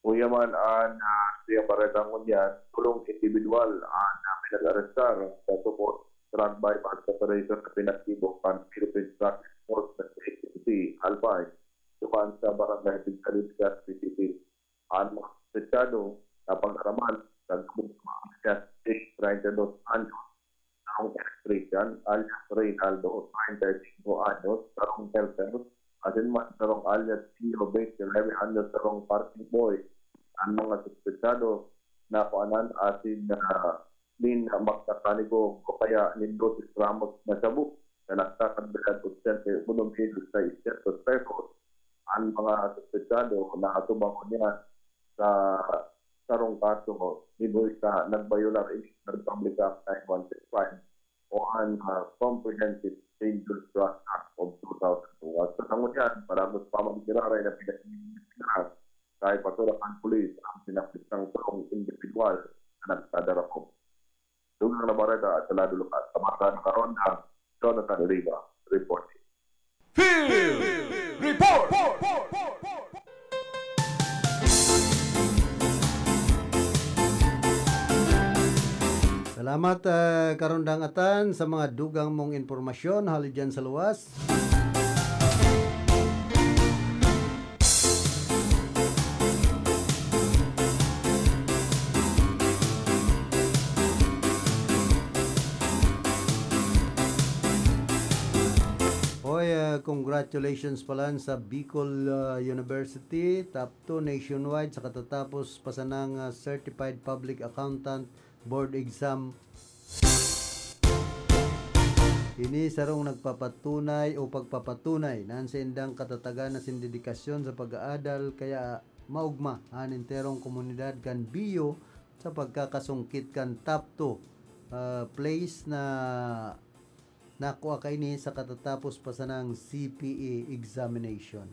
Uya man an, ah, siyang bareta ngunyan, tolong indibidwal an, ah, pinag-arestar sa tubod drug buyback operation na pinagtibok kan Philippine Drug Enforcement Agency, ALPA, duman sa Barangay Pigsalindas, City. An mga suspetsado napag-araman sa gabos na mga alias, treinta y dos anyos, sarong electrician, alias Reynaldo, treinta y cinco anyos, sarong helper, asin man sarong alias Pio, twenty-nine anyos, sarong parking boy. An mga suspetsado nakuanan asin, ah, nin magkakanigo o kaya nin dos gramos na shabu na nagkakantidad ochenta y uno mil seiscientos pesos. An mga suspetsado naatubang ngunyan sa sarong kaso nin husay na nagbayolar ini sa Republic Act nine one six five o an, ah, Comprehensive Dangerous Drugs Act of two thousand two. At sa ngunyan, paragos pa man giraray na pinag-iimbestigahan, kay paturak kan pulis ang sinakit ng sarong indibidwal na nagdadara po. Dugang na bareta sa lado lokal. Sa Barangay Macaronda, Jonathan Oliva, reporting. Field Report! Salamat, ah, Karondang Atan, sa mga dugang mong impormasyon hali dyan sa luwas. Hoy, ah, congratulations pala sa Bicol, ah, University, top two nationwide, sa katatapos pa sanang, ah, Certified Public Accountant Board Exam. Ini sarong nagpapatunay o pagpapatunay na an saindang katatagan asin dedikasyon sa pag-aadal, kaya maogma an enterong komunidad kan B U sa pagkakasungkit kan top two, ah, place na nakua kaini sa katatapos pa sanang C P E examination.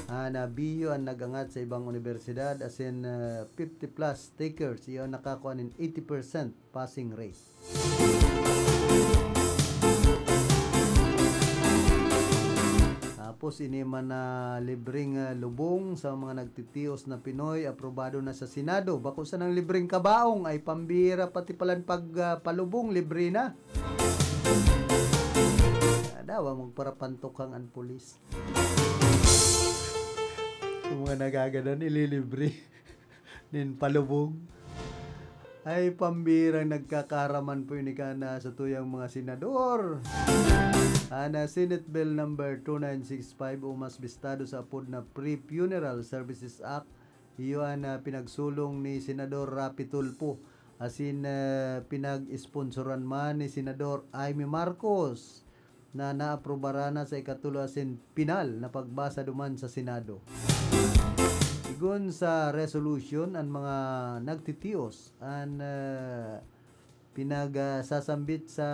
An, ah, B U an nag-angat sa ibang unibersidad, asin, ah, fifty plus takers, iyo an nakakua nin eighty percent passing rate. Tapos, ini man na libreng, ah, lubong sa mga nagtitios na Pinoy, aprobado na sa Senado. Bako sanang libreng kabaong, ay pambira, pati palan pag, ah, palubong, libre na. Dawa magparapantokhang an pulis. Yung mga nagagadan, ililibre nin palubong. Ay, pambirang nagkakaraman po ini kan, ah, satuyang mga senador. An, ah, Senate Bill number two nine six five o mas bistado sa apod na Pre-Funeral Services Act, iyo an, ah, pinagsulong ni Senador Raffy Tulfo, asin, ah, pinag-esponsoran man ni Senador Imee Marcos. Na naaprobaran na sa ikatulo asin pinal na pagbasa duman sa Senado. Sigon sa resolution, an mga nagtitios an, ah, pinagsasambit sa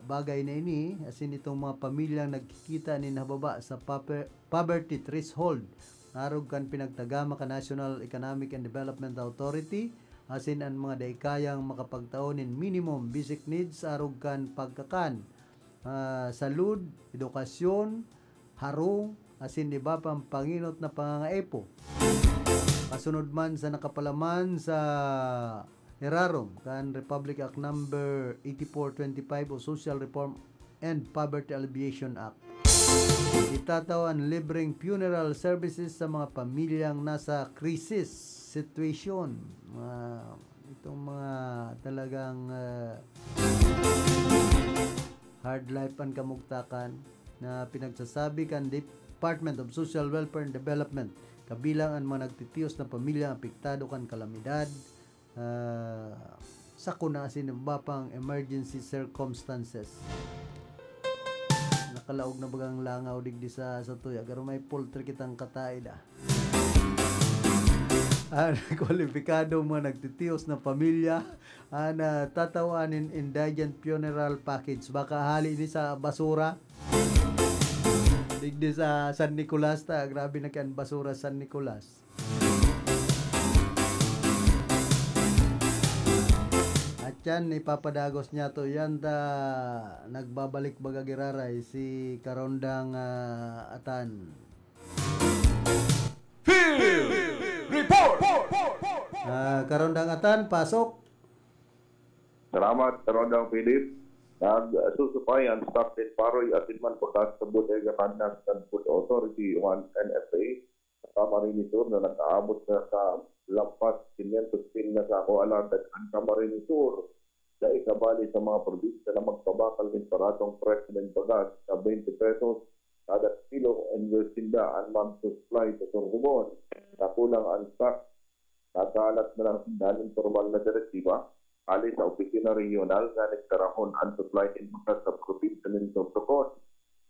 bagay na ini, asin itong mga pamilyang nagkikita nin hababa sa paper-, poverty threshold, arog kan pinagtagama kan National Economic and Development Authority, asin an mga dai kayang makapagtao nin minimum basic needs arog kan pagkakan, ah, salud, edukasyon, harong, asin iba pang pangenot na pangangaipo. Kasunod man sa nakapalaman sa irarom kan Republic Act Number eighty-four twenty-five o Social Reform and Poverty Alleviation Act. Itatao an libreng funeral services sa mga pamilyang nasa crisis situation. Ah, itong mga talagang, ah, hard life an kamugtakan na pinagsasabi kan Department of Social Welfare and Development, kabilang an mga nagtitios na pamilya apektado kan kalamidad, ah, sakuna asin iba pang emergency circumstances. Nakalaog na bagang langaw digdi sa, sa tuya, pero may poultry kitang kataid, ah. An kwalipikadong mga nagtitios na pamilya, an, ah, tatawan nin indigent funeral package. Baka hali ni sa basura. Digdi sa San Nicolas ta, grabe na kan basura San Nicolas. At yan, ipapadagos niya to. Yan ta, nagbabalik baga giraray si Karondang, ah, Atan. Field Report! Ah, Karondang Atan, pasok. Salamat, Karondang Philip. Nagsusupay an stock nin paroy asin man butas sa bodega kan National Food Authority o an N F A sa Camarines Sur na nag-aabot na sa lampas quinientos mil na sako. Alagad an Camarines Sur dai kabali sa mga probinsya na magpabakal nin baratong presyo nin bagas na twenty pesos kada kilo, endorsing da an magsusuplay sa Sorsogon na kulang an stock. Nagkalat na lang sinda nin pormal na direktiba hali sa opisina rehiyonal nganing darahon an supply nin butas sa probinsya nin Sorsogon.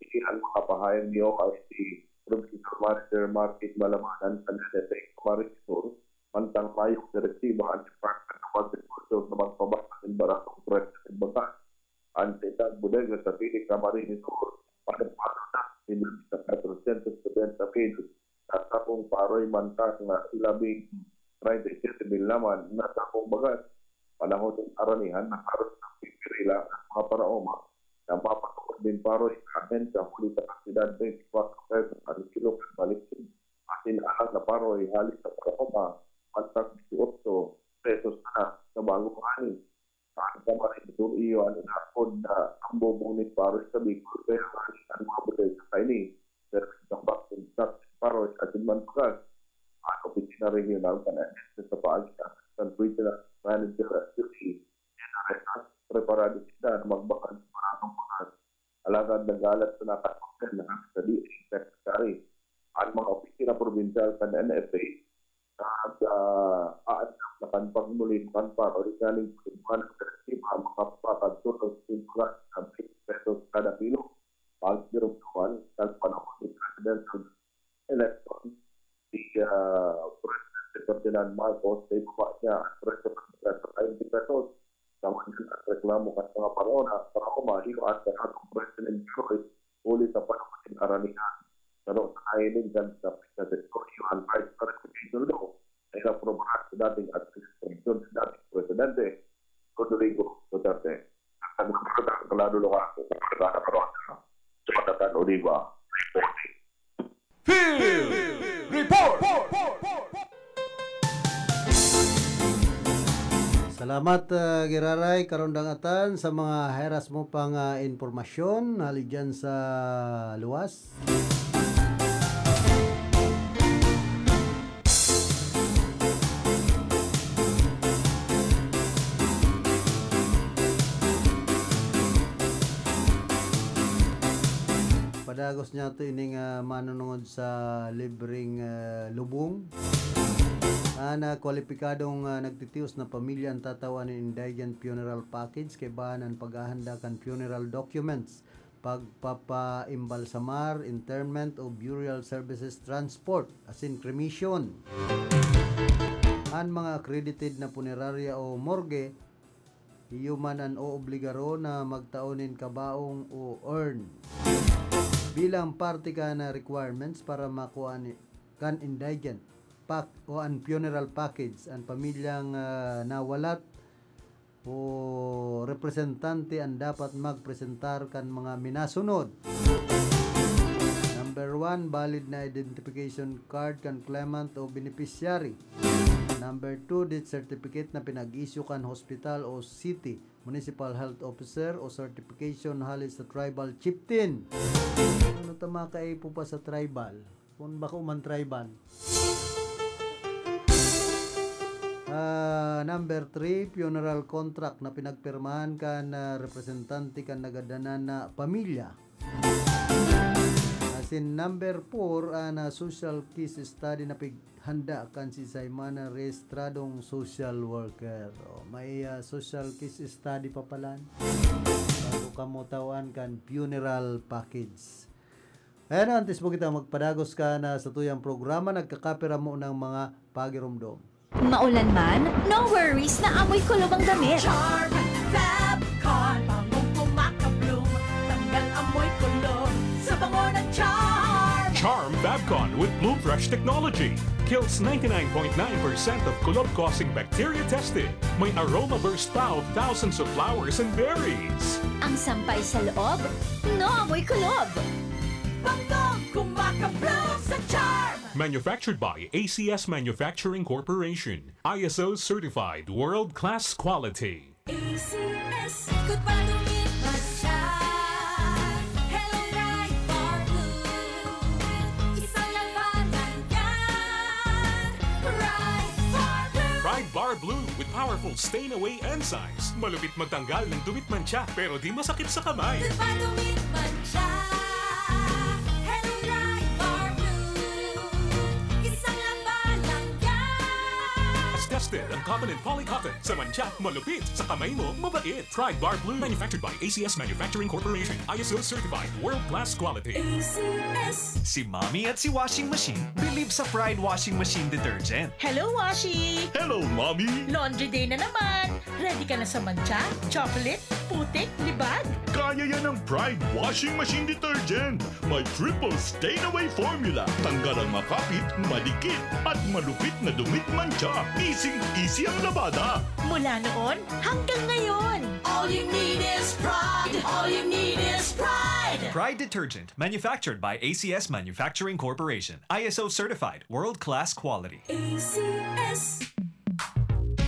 Ini an mga pahayag ni O I C Provincial Manager Martin Malamanan kan N F A Camarines Sur, mantang mayong direktiba an Department of Agriculture na magpabakal nin baratong presyo nin butas. An saindang bodega sa Pili Camarines Sur, pano-pano na nin labing sa kwatrosyentos setenta mil na sakong paroy mantang na labing treinta y siete mil naman na sakong bagas. Panahon nin aranihan, nagkaroon ng pipirila ang mga paraoma na mapatukod nin paroy sa ahensya huli sa kantidad twenty-four pesos an kilo kan malisin asin alang na paroy hali sa paraoma, mantang dieciocho pesos na sa bagong ani. Sa Camarines Sur, iyo an inapod na tambobong nin paroy sa Bicol, kaya ngani an mga bodega kaini permi tambak nin stock nin paroy asin man bagas. An opisina rehiyonal kan N F A sa paagi ni Assistant Regional Manager Judy Leonareta, preparado sinda na magbakal nin baratong bagas. Alagad nagalat sana kan hotel na hapit sa D A Secretary. An mga opisina probinsyal kan N F A nag, ah, aandam na kan pagmuli kan paroy nganing pagbuhan ng direktiba makapagpakadto sa simbahan na twenty pesos kada kilo. Pagdurugduman kan panahon ni presidential election, si, ah, Presidente Ferdinand Marcos, sa ibaba niya ang presyo kan bigas sa twenty pesos. Sa manyan ang reklamo kan mga paraoma, paraoma, iyo an baratong presyo nin paroy huli sa panahon nin aranihan. Pero sa nahiling kan sa Pilipinas, iyo an Rice Clarification Law na inaprobahan sa dating administrasyon ni dating Presidente Rodrigo Duterte. Ang nagbabalita, Claudio Locato, sa Barkada Parodia, Jonathan Oliva, reporting. Field Report! Salamat, ah, Giraray, Karondang Atan, sa mga heras mo pang, ah, impormasyon hali dyan sa luwas. Padagos niya to ining, ah, manunungod sa libreng, ah, lubong. An, ah, kwalipikadong, ah, nagtitios na pamilya an tatawan nin indigent funeral package kaibahan an paghahanda kan funeral documents, pagpapaimbalsamar, interment o burial services, transport, asin cremation. An mga accredited na punerarya o morgue, iyo man an oobligaro na magtao nin kabaong o urn bilang parte kan requirements para makua ni, kan indigent pack o an funeral package. An pamilyang, ah, nawalat o representante an dapat magpresentar kan mga minasunod. Number one, valid na identification card kan claimant o beneficiary. Number two, death certificate na pinag-issue kan hospital o city municipal health officer o certification hali sa tribal chieftain. Ano ta makaipo pa sa tribal? Kung bako man tribal. Ah, number three, funeral contract na pinagpirmahan kan, ah, representante kan nagadanan na pamilya. Asin number four, an, ah, social case study na pighanda kan si Saimana rehistradong social worker. O, may, ah, social case study pa palan. Bago kamo tawan kan funeral package. Ayan, antes mo kita magpadagos kan satuyang programa, nagkakapira mo ng mga pagiromdom. Maulan man, no worries na amoy kulob ang damit. Charm Fab Con, bangong kumakabloom, tanggal amoy kulob sa bango ng Charm. Charm Fab Con with Bloom Fresh technology kills ninety-nine point nine percent of kulob-causing bacteria tested. May aroma burst pa of thousands of flowers and berries. Ang sampay sa loob, no amoy kulob. Bangong kumakabloom sa Charm. Manufactured by A C S Manufacturing Corporation. I S O certified world-class quality. A C S. Ikot pa, dumit pa siya. Hello, Pride Bar Blue. Isang labanan yan. Pride Bar Blue. Pride Bar Blue with powerful stain away enzymes. Malupit magtanggal ng dumit mantsa pero di masakit sa kamay. Ikot pa, dumit pa siya. Hello, Pride Bar Blue. Isang labanan yan. Tested ang cotton and poly cotton. Sa mantsa, malupit. Sa kamay mo, mabait. Pride Bar Blue. Manufactured by A C S Manufacturing Corporation. I S O certified. World-class quality. A C S. Si Mommy at si Washing Machine believe sa Pride Washing Machine Detergent. Hello, Washi! Hello, Mommy! Laundry day na naman! Ready ka na sa mantsa, chocolate, putik, libag? Kaya yan ng Pride Washing Machine Detergent. May triple stain away formula. Tanggal ang makapit, madikit, at malupit na dumit mantsa. Easy-easy ang labada. Mula noon hanggang ngayon! All you need is Pride. All you need is Pride. Pride Detergent, manufactured by A C S Manufacturing Corporation. I S O certified, world-class quality. A C S.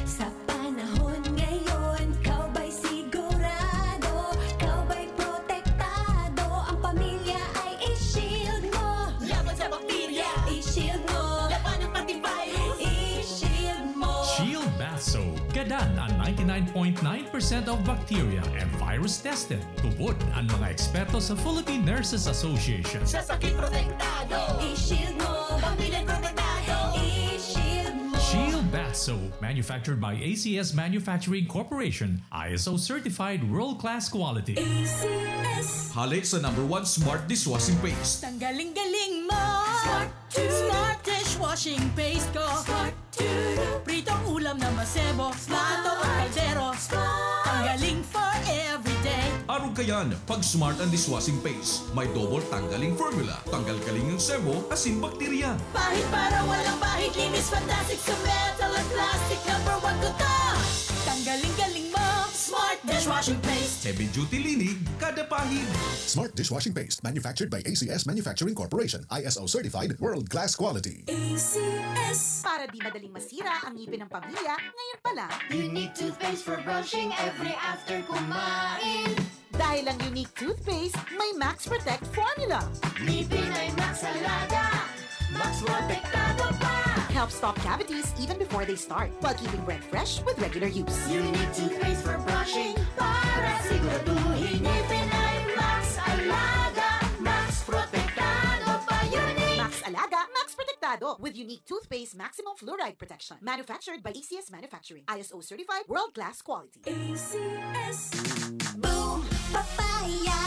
Sa panahon ngayon, ikaw ba'y sigurado? Ikaw ba'y protektado? Ang pamilya ay i-shield mo. Laban sa bakterya, i-shield mo. Laban ng antivirus, i-shield mo. Shield Bath Soap. Gadan ang ninety-nine point nine percent of bacteria and virus tested. Tubod ang mga eksperto sa Philippine Nurses Association. Sa sakit protektado, i-shield mo. Pamilya protektado, i-shield mo. Shield Bath Soap, manufactured by A C S Manufacturing Corporation, I S O certified world-class quality. A C S. Hale sa number one smart dishwashing paste. Tanggaling-galing mo! Smart to. Smart dishwashing paste ko! Smart to. Pritong ulam na masebo, plato o kaldero. Tanggaling for everyday. Arog kayan, pag smart ang dishwashing paste, may double tanggaling formula, tanggal kaling ang sebo, asin bakterya. Pahid para walang bahid, linis fantastic sa metal at plastic. Number one ko to. Tanggaling-galing mo. Smart dishwashing paste. Heavy duty linig, kada pahid. Smart dishwashing paste, manufactured by A C S Manufacturing Corporation, I S O certified, world class quality. A C S. Para di madaling masira ang ngipin ng pamilya, ngayon pa lang. Unique toothpaste for brushing every after kumain. Dahil ang Unique Toothpaste may Max Protect Formula. Ngipin ay Max Alaga, Max Protektado pa. Helps stop cavities even before they start, while keeping breath fresh with regular use. Unique Toothpaste for brushing para siguraduhin ngipin ay Max Alaga, Max Protektado pa. Unique. Max Alaga, Max Protektado with Unique Toothpaste Maximum Fluoride Protection. Manufactured by A C S Manufacturing. I S O certified, world class quality. A C S. Boom! Papaya!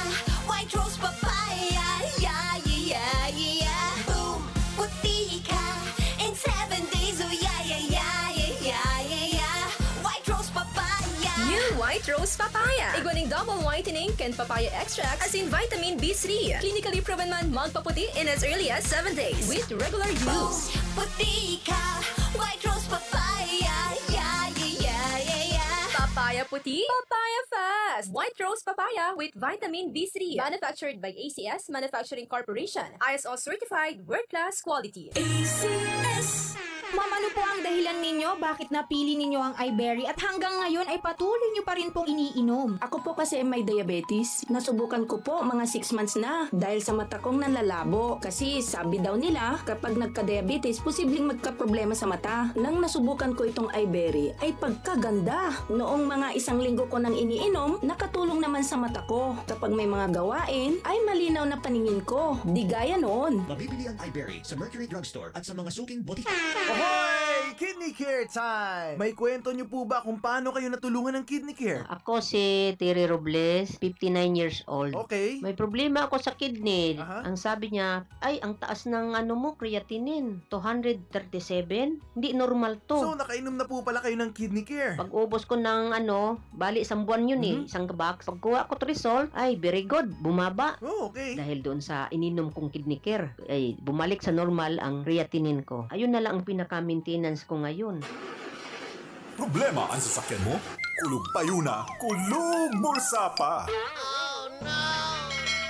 White Rose Papaya! Yeah, yeah, yeah, yeah! Boom! Puti ka in seven days! Oh, yeah, yeah, yeah, yeah, yeah, yeah, yeah! White Rose Papaya! New White Rose Papaya. Igwa ning double whitening kan papaya extract asin vitamin B three. Clinically proven man magpaputi in as early as seven days with regular use. Puti ka! White Rose Papaya! Yeah, yeah, yeah, yeah, yeah! Papaya puti, papaya fast. White Rose Papaya with vitamin B three. Manufactured by A C S Manufacturing Corporation. I S O certified, world-class quality. A C S. Ma'am, ano po ang dahilan ninyo bakit napili ninyo ang iBerry at hanggang ngayon ay patuloy nyo pa rin pong iniinom? Ako po kasi may diabetes. Nasubukan ko po mga six months na dahil sa mata kong nanlalabo. Kasi sabi daw nila, kapag nagka-diabetes, posibleng magkaproblema sa mata. Nang nasubukan ko itong iBerry, ay pagkaganda! Noong mga isang linggo ko nang iniinom, nakatulong naman sa mata ko. Kapag may mga gawain, ay malinaw na paningin ko. Di gaya noon. Mabibili ang iBerry sa Mercury Drugstore at sa mga suking botika. Ahoy! Kidney Care Time! May kwento niyo po ba kung paano kayo natulungan ng Kidney Care? Ako si Terry Robles, fifty-nine years old. Okay. May problema ako sa kidney. Aha. Ang sabi niya, "Ay, ang taas ng ano mo, creatinine, two hundred thirty-seven. Hindi normal to." So, nakainom na po pala kayo ng Kidney Care. Pag-ubos ko ng ano, bali isang buwan yun eh, Mhm. isang box. Pagkuha ko result, ay, very good, bumaba. Oh, okay. Dahil doon sa ininom kong Kidney Care, ay bumalik sa normal ang creatinine ko. Ayun na lang ang pinaka-maintenance ko ngayon. Problema ang sasakyan mo? Kulog payo na, kulog bulsa pa!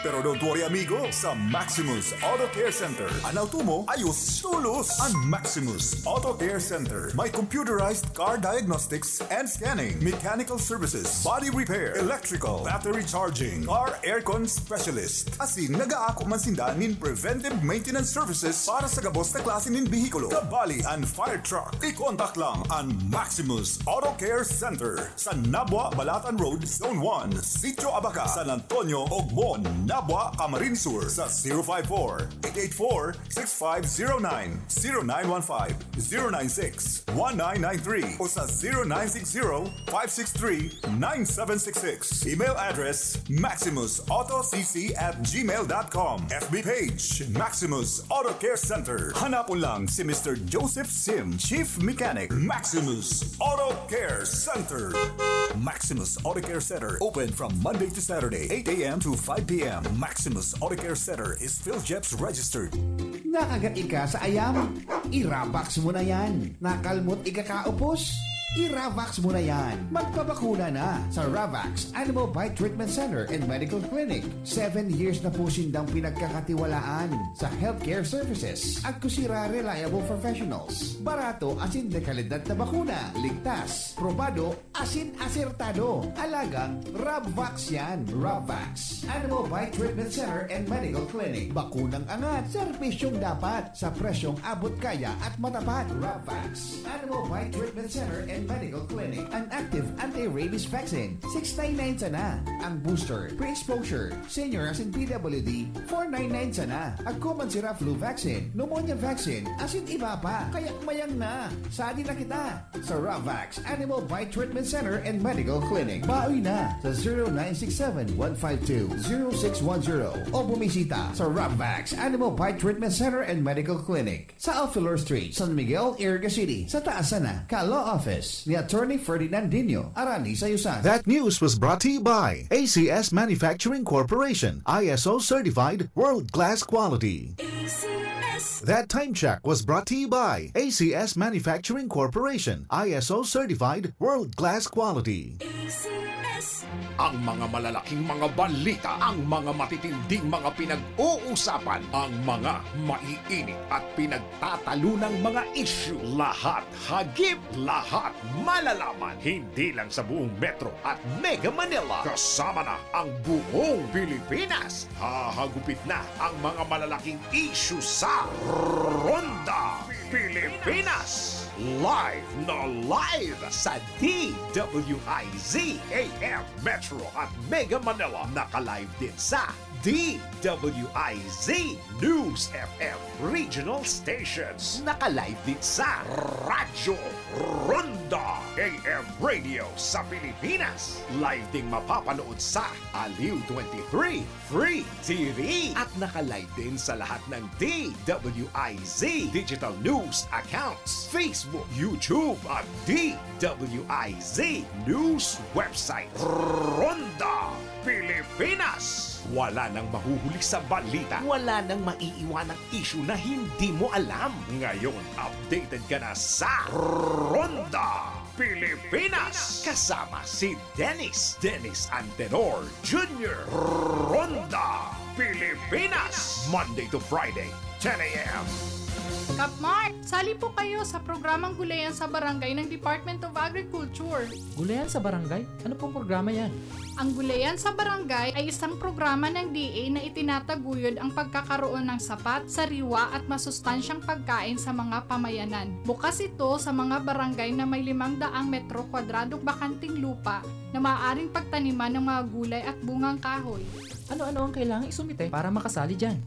Pero don't worry amigo, sa Maximus Auto Care Center, an auto mo ayos tolos! An Maximus Auto Care Center may computerized car diagnostics and scanning, mechanical services, body repair, electrical, battery charging, car aircon specialist. Asin nagaako man sinda nin preventive maintenance services para sa gabos na klase nin behikulo, kabali an fire truck. I-contact lang an Maximus Auto Care Center sa Nabua, Balatan Road, Zone one, Sitio Abaca, San Antonio, Ogbon, Nabua, Camarines Sur sa zero five four, eight eight four, six five zero nine, zero nine one five, zero nine six, one nine nine three o sa zero nine six zero, five six three, nine seven six six. Email address, maximus auto c c at gmail dot com. F B page, Maximus Auto Care Center. Hanapon lang si Mister Joseph Sim, Chief Mechanic, Maximus Auto Care Center. Maximus Auto Care Center, open from Monday to Saturday, eight a.m. to five p.m. Maximus Auto Care Center is PhilGEPS registered. Nakagat ika sa ayam? I-Ravax mo na yan. Nakalmot ika kaupos? I-Ravax mo na yan. Magpabakuna na sa Ravax Animal Bite Treatment Center and Medical Clinic. Seven years na po sindang pinagkakatiwalaan sa healthcare services. Agko sira reliable professionals. Barato asin de kalidad na bakuna. Ligtas, probado, asin asertado. Alagang Ravax yan. Ravax Animal Bite Treatment Center and Medical Clinic. Bakunang angat, serbisyong dapat, sa presyong abot kaya at matapat. Ravax Animal Bite Treatment Center and Medical Clinic. An active anti-rabies vaccine, six nine nine sana. Ang booster, pre-exposure, senior asin P W D, four nine nine sana. Agko man sira flu vaccine, pneumonia vaccine, asin iba pa. Kaya mayang na. Sadi na kita sa Ravax Animal Bite Treatment Center and Medical Clinic. Baoy na sa zero nine six seven, one five two, zero six one zero o bumisita sa Ravax Animal Bite Treatment Center and Medical Clinic sa Alfilor Street, San Miguel, Iriga City, sa taas sana ka Law Office ni Attorney Ferdinand Dino, Arani Sayusan. That news was brought to you by A C S Manufacturing Corporation, I S O certified, world-class quality. A C S. That time check was brought to you by A C S Manufacturing Corporation, I S O certified, world-class quality. A C S. Ang mga malalaking mga balita, ang mga matitinding mga pinag-uusapan, ang mga maiinit at pinagtatalunang mga isyu. Lahat hagip, lahat malalaman. Hindi lang sa buong Metro at Mega Manila. Kasama na ang buong Pilipinas. Hahagupit na ang mga malalaking isyu sa Ronda Pilipinas. Live na live sa D W I Z A M Metro at Mega Manila. Naka-live din sa D W I Z News F M Regional Stations. Naka-live din sa Radyo Ronda A M Radio sa Pilipinas. Live ding mapapanood sa Aliw twenty-three Free T V. At naka-live din sa lahat ng D W I Z Digital News accounts, Facebook, YouTube at D W I Z News website. Ronda Pilipinas. Wala nang mahuhuli sa balita. Wala nang maiiwanang isyu na hindi mo alam. Ngayon, updated ka na sa Ronda Pilipinas. Kasama si Dennis, Dennis Antenor Junior. Ronda Pilipinas. Monday to Friday, ten a.m. Kapmart, sali po kayo sa programang Gulayan sa Barangay ng Department of Agriculture. Gulayan sa Barangay? Ano pong programa yan? Ang Gulayan sa Barangay ay isang programa ng D A na itinataguyod ang pagkakaroon ng sapat, sariwa at masustansyang pagkain sa mga pamayanan. Bukas ito sa mga barangay na may limang daang metro kwadradong bakanting lupa na maaaring pagtaniman ng mga gulay at bungang kahoy. Ano-ano ang kailangan isumite para makasali dyan?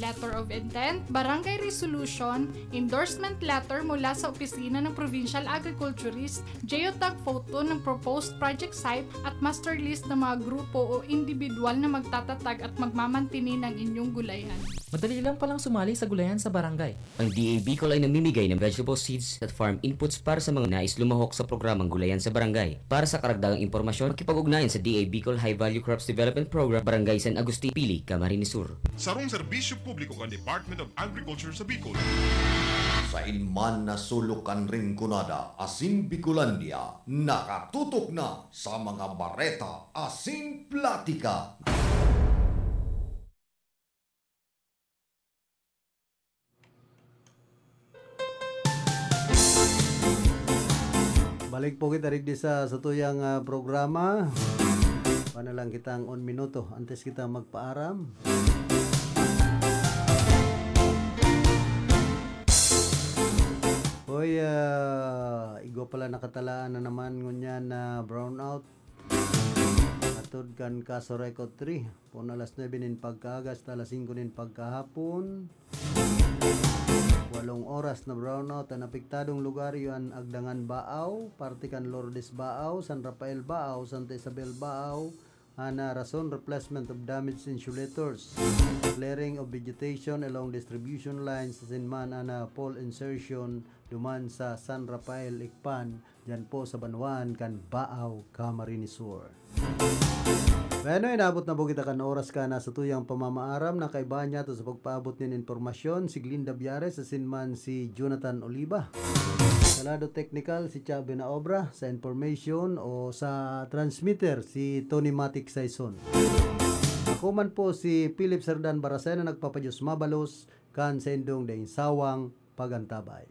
Letter of intent, barangay resolution, endorsement letter mula sa opisina ng Provincial Agriculturist, geotag photo ng proposed project site at master list ng mga grupo o individual na magtatatag at magmamantini ng inyong gulayan. Madali lang palang sumali sa gulayan sa barangay. Ang D A Bicol ay namimigay ng vegetable seeds at farm inputs para sa mga nais lumahok sa programang Gulayan sa Barangay. Para sa karagdagang impormasyon, makipag-ugnayan sa D A Bicol High Value Crops Development Program, Barangay San Agustin, Pili, Camarines Sur. Sarong serbisyo publiko kan Department of Agriculture sa Bicol. Sain man na sulok kan Rinconada asin Bicolandia, nakatutok na sa mga bareta asin platika. Balik po kita digdi sa satuyang, ah, programa. Pana lang kitang un minuto antes kita magpaaram. Hoy, ah, igwa pala nakatalaan na naman ngunyan na brownout. Atod kan Caso Record three, pon alas nuebe nin pagkaaga hasta alas singko nin pagkahapon. Walong oras na brownout. An apektadong lugar iyo an Agdangan Baao, parte kan Lourdes Baao, San Rafael Baao, Santa Isabel Baao, ana rason replacement of damaged insulators, clearing of vegetation along distribution lines, asin man ana pole insertion duman sa San Rafael, Icpan, diyan po sa banwaan kan Baao, Camarines Sur. Bueno, inabot na po kita kan oras kan satuyang pamamaaram. Nakaibahan niyato sa pagpaabot nin impormasyon si Glinda Biares asin man si Jonathan Oliva. Sa lado teknikal, si Chubby na Obra. Sa information o sa transmitter, si Tony Matic Saison. Ako man po si Philip Serdan Barasay na nagpapadiyos mabalos kan saindong daing sawang pagantabay.